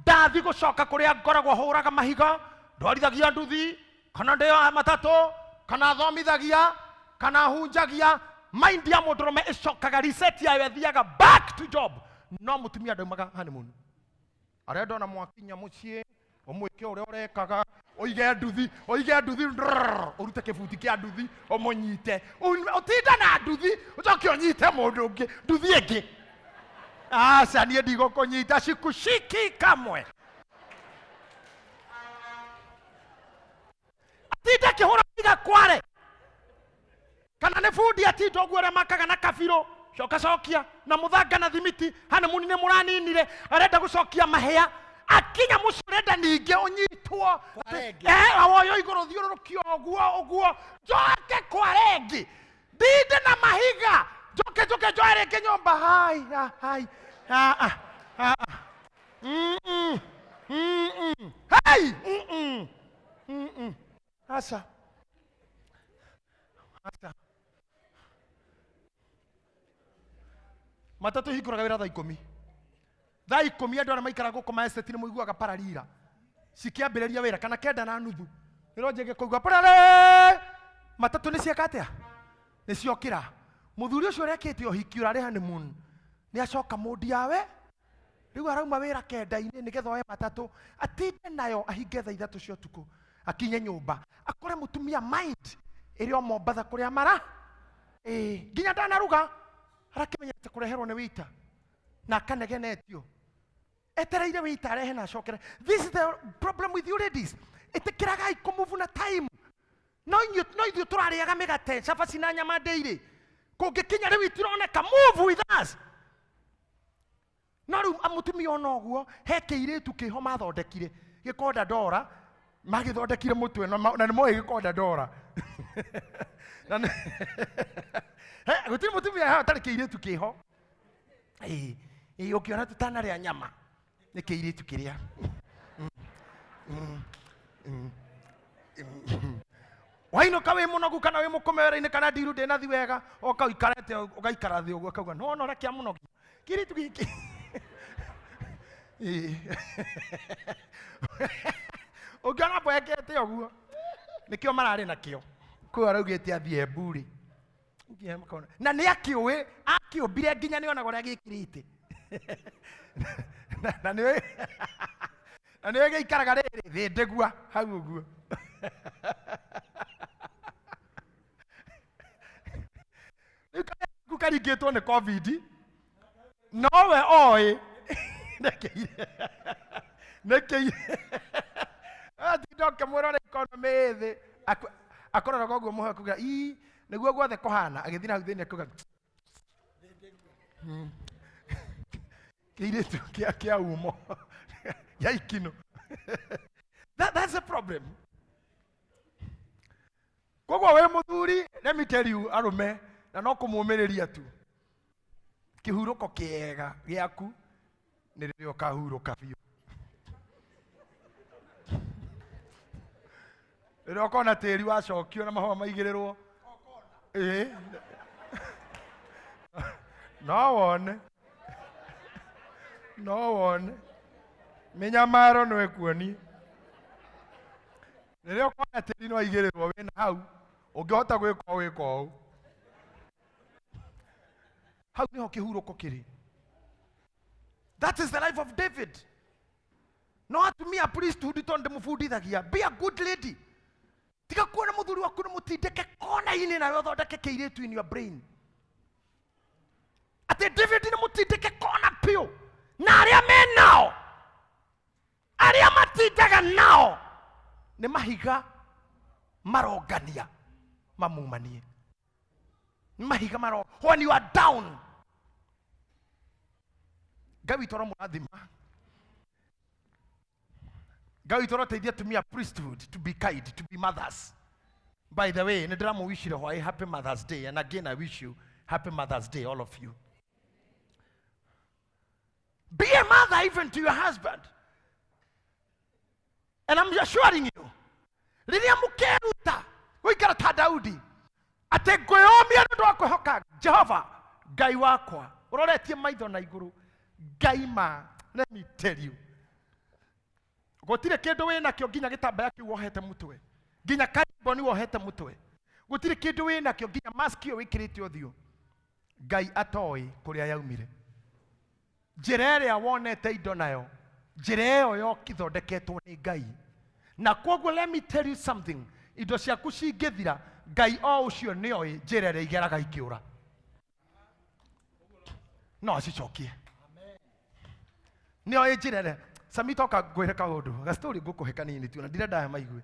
A: ndathi gũcoka kũrĩa ngoragwo hũraga mahiga, ndwarithagia nduthi, kana ndĩoya matatũ, kana thomithagia, kana hunjagia. Mind ya mũndũrũme ĩcokaga reset yayo ĩthiaga back to job. No mũtumia ndaumaga honeymoon. Arenda ona mwakinya mũciĩ, ũmwĩke ũrĩa ũrekaga, ũige nduthi, ũige nduthi, ndrrr, ũrute kĩbuti kĩa nduthi, ũmũnyite. Ũtinde na nduthi, ũcoke ũnyite mũndũ ũngĩ, nduthi ĩngĩ. Aca, niĩ ndigũkũnyita, sikushiki kamwe. Atinde akĩhũra mahiga kware. Kana nĩ bundi atinda ũguo ũrĩa makaga na kabirũ, coka cokia, na mũthanga na thimiti, honeymoon nĩ mũraninire, arenda gũcokia mahĩa. Akinya mũciĩ ũrenda ningĩ ũnyitwo.
C: Kware ĩngĩ.
A: Awoywo igũrũ thiũrũrũkio ũguo ũguo, njoke kware ĩngĩ. Ndinde na mahiga, njoke njoke njoe rĩngĩ nyũmba. Hai, ha, hai, ha, ha, ha. Hey! Aca. Aca. Matatũ hingũraga wĩra thaa ikũmi. Thaa ikũmi andũ arĩa maikaraga gũkũ ma estate nĩ mũiguaga pararira. Cikĩambĩrĩria wĩra kana kenda na nuthu. Nĩro njĩge kũigua parare. Matatũ nĩ cieka atĩa? Nĩ ciokĩra. Mũthuri ũcio ũrekĩte ũhiki ũrarĩ honeymoon. Nĩ acoka mũndi yawe. Rĩu arauma wĩra kenda-inĩ nĩgetha oe matatũ, atinde nayo ahinge thaa ithatũ cia ũtukũ, akinye nyũmba, akore mũtumia mind ĩrĩ o Mombatha kũrĩa mara. Nginya ndanaruga, arakĩmenyete kũreherwo nĩ waiter na akanegenetio. Etereire waiter arehe na acokere. This is the problem with you ladies. Ĩtĩkĩragai kũmove na time. No inyuĩ, no ithuĩ tũrarĩaga mĩgate, cabaci na nyama ndĩirĩ. Kũngĩkinya rĩu itironeka, move with us. No rĩu mũtumia ona ũguo, he kĩirĩtu kĩho mathondekire, gĩkonda ndora, magĩthondekire mũtwe, na nĩ moĩ gĩkonda ndora. Na nĩ- He, gũtirĩ mũtumia haha ũtarĩ kĩirĩtu kĩho. Ĩĩ, ĩĩ, ũngĩona tũtanarĩa nyama, nĩ kĩirĩtu kĩrĩa. Wainũka wĩ mũnogu kana wĩ mũkome wĩra-inĩ kana ndiru ndĩnathi wega, oka ũikarĩte ũgaikara thĩ ũguo akauga nĩwona ũrĩa kĩamũnogia kĩirĩtu gĩkĩ. Ĩĩ. Ũngĩona mboekete ũguo nĩkĩo mararĩ nakĩo kũu araugĩte athiĩ Embu rĩ. Nginya makona. Na nĩ akĩũĩ akĩũmbire nginya nĩ onaga ũrĩa gĩkĩrĩte na nĩ na nĩ gĩikaraga rĩrĩ thĩ ndĩgua hau ũguo. Rĩu karĩa gaku karingĩtwo nĩ COVID nowe oĩ nĩkĩire nĩkĩire atinda ũkĩmwĩra ũrĩa economy ĩ thĩ. Akũroraga ũguo mũhe kuga ii nĩguo guothe kũhana, agĩthiĩ na hau thĩinĩ akuga kĩirĩtu kĩa umo gĩa ikinũ. That's a problem. Koguo wĩ mũthuri, let me tell you, arũme na no kũmũmĩrĩria tu, kĩhurũko kĩega gĩaku nĩ rĩrĩa ũkahurũka biũ, rĩrĩa ũkona tĩri wacokio na mahũa maigĩrĩrwo. Ĩĩ, no wone, no wone mĩnyamaro no ĩkuonie rĩrĩa ũkona tĩri no aigĩrĩrwo wĩna hau ũngĩhota gwĩka ũũ, wĩka ũũ. Hau nĩho kĩhurũko kĩrĩ. That is the life of David. No atumia priesthood tondũ ndĩmũbundithagia, be a good lady. Tiga kuona mũthuri waku nĩ mũtindĩke kona-inĩ nawe ũthondeke kĩirĩtu in your brain atĩ David nĩ mũtindĩke kona piũ, na arĩa me nao, arĩa matindaga nao nĩ mahiga marongania mamumanie, nĩ mahiga maro when you are down. Ngai witũ aromũrathima. Ngai witũ aroteithia atumia priesthood to be kind, to be mothers. By the way, nĩ ndĩramũwishire hwaĩ happy Mother's Day, and again I wish you happy Mother's Day, all of you. Be a mother even to your husband, and I'm assuring you, rĩrĩa mũkeruta gũikara ta Daudi atĩ ngwĩyũmia nĩ ũndũ wa kwĩhoka Jehova Ngai wakwa, ũroretie maitho na igũrũ Ngai ma, let me tell you, gũtirĩ kĩndũ wĩ nakĩo nginya gĩtambaya kĩu wohete mũtwe, nginya kariboni wohete mũtwe, gũtirĩ kĩndũ wĩ nakĩo nginya mask ĩyo wĩkĩrĩte ũthiũ, Ngai atoĩ kũrĩa yaumire. Njĩra ĩrĩa wonete indo nayo, njĩra ĩyo yokithondeketwo nĩ Ngai. Na koguo let me tell you something, indo ciaku cingĩthira, Ngai o ũcio nĩoĩ njĩra ĩrĩa igeraga ikĩũra, no acicokie. Nĩoĩ njĩra ĩrĩa. Sami, toka ngwĩre kaũndũ gastori ngũkũhe kanini tu na ndirenda aya maigue.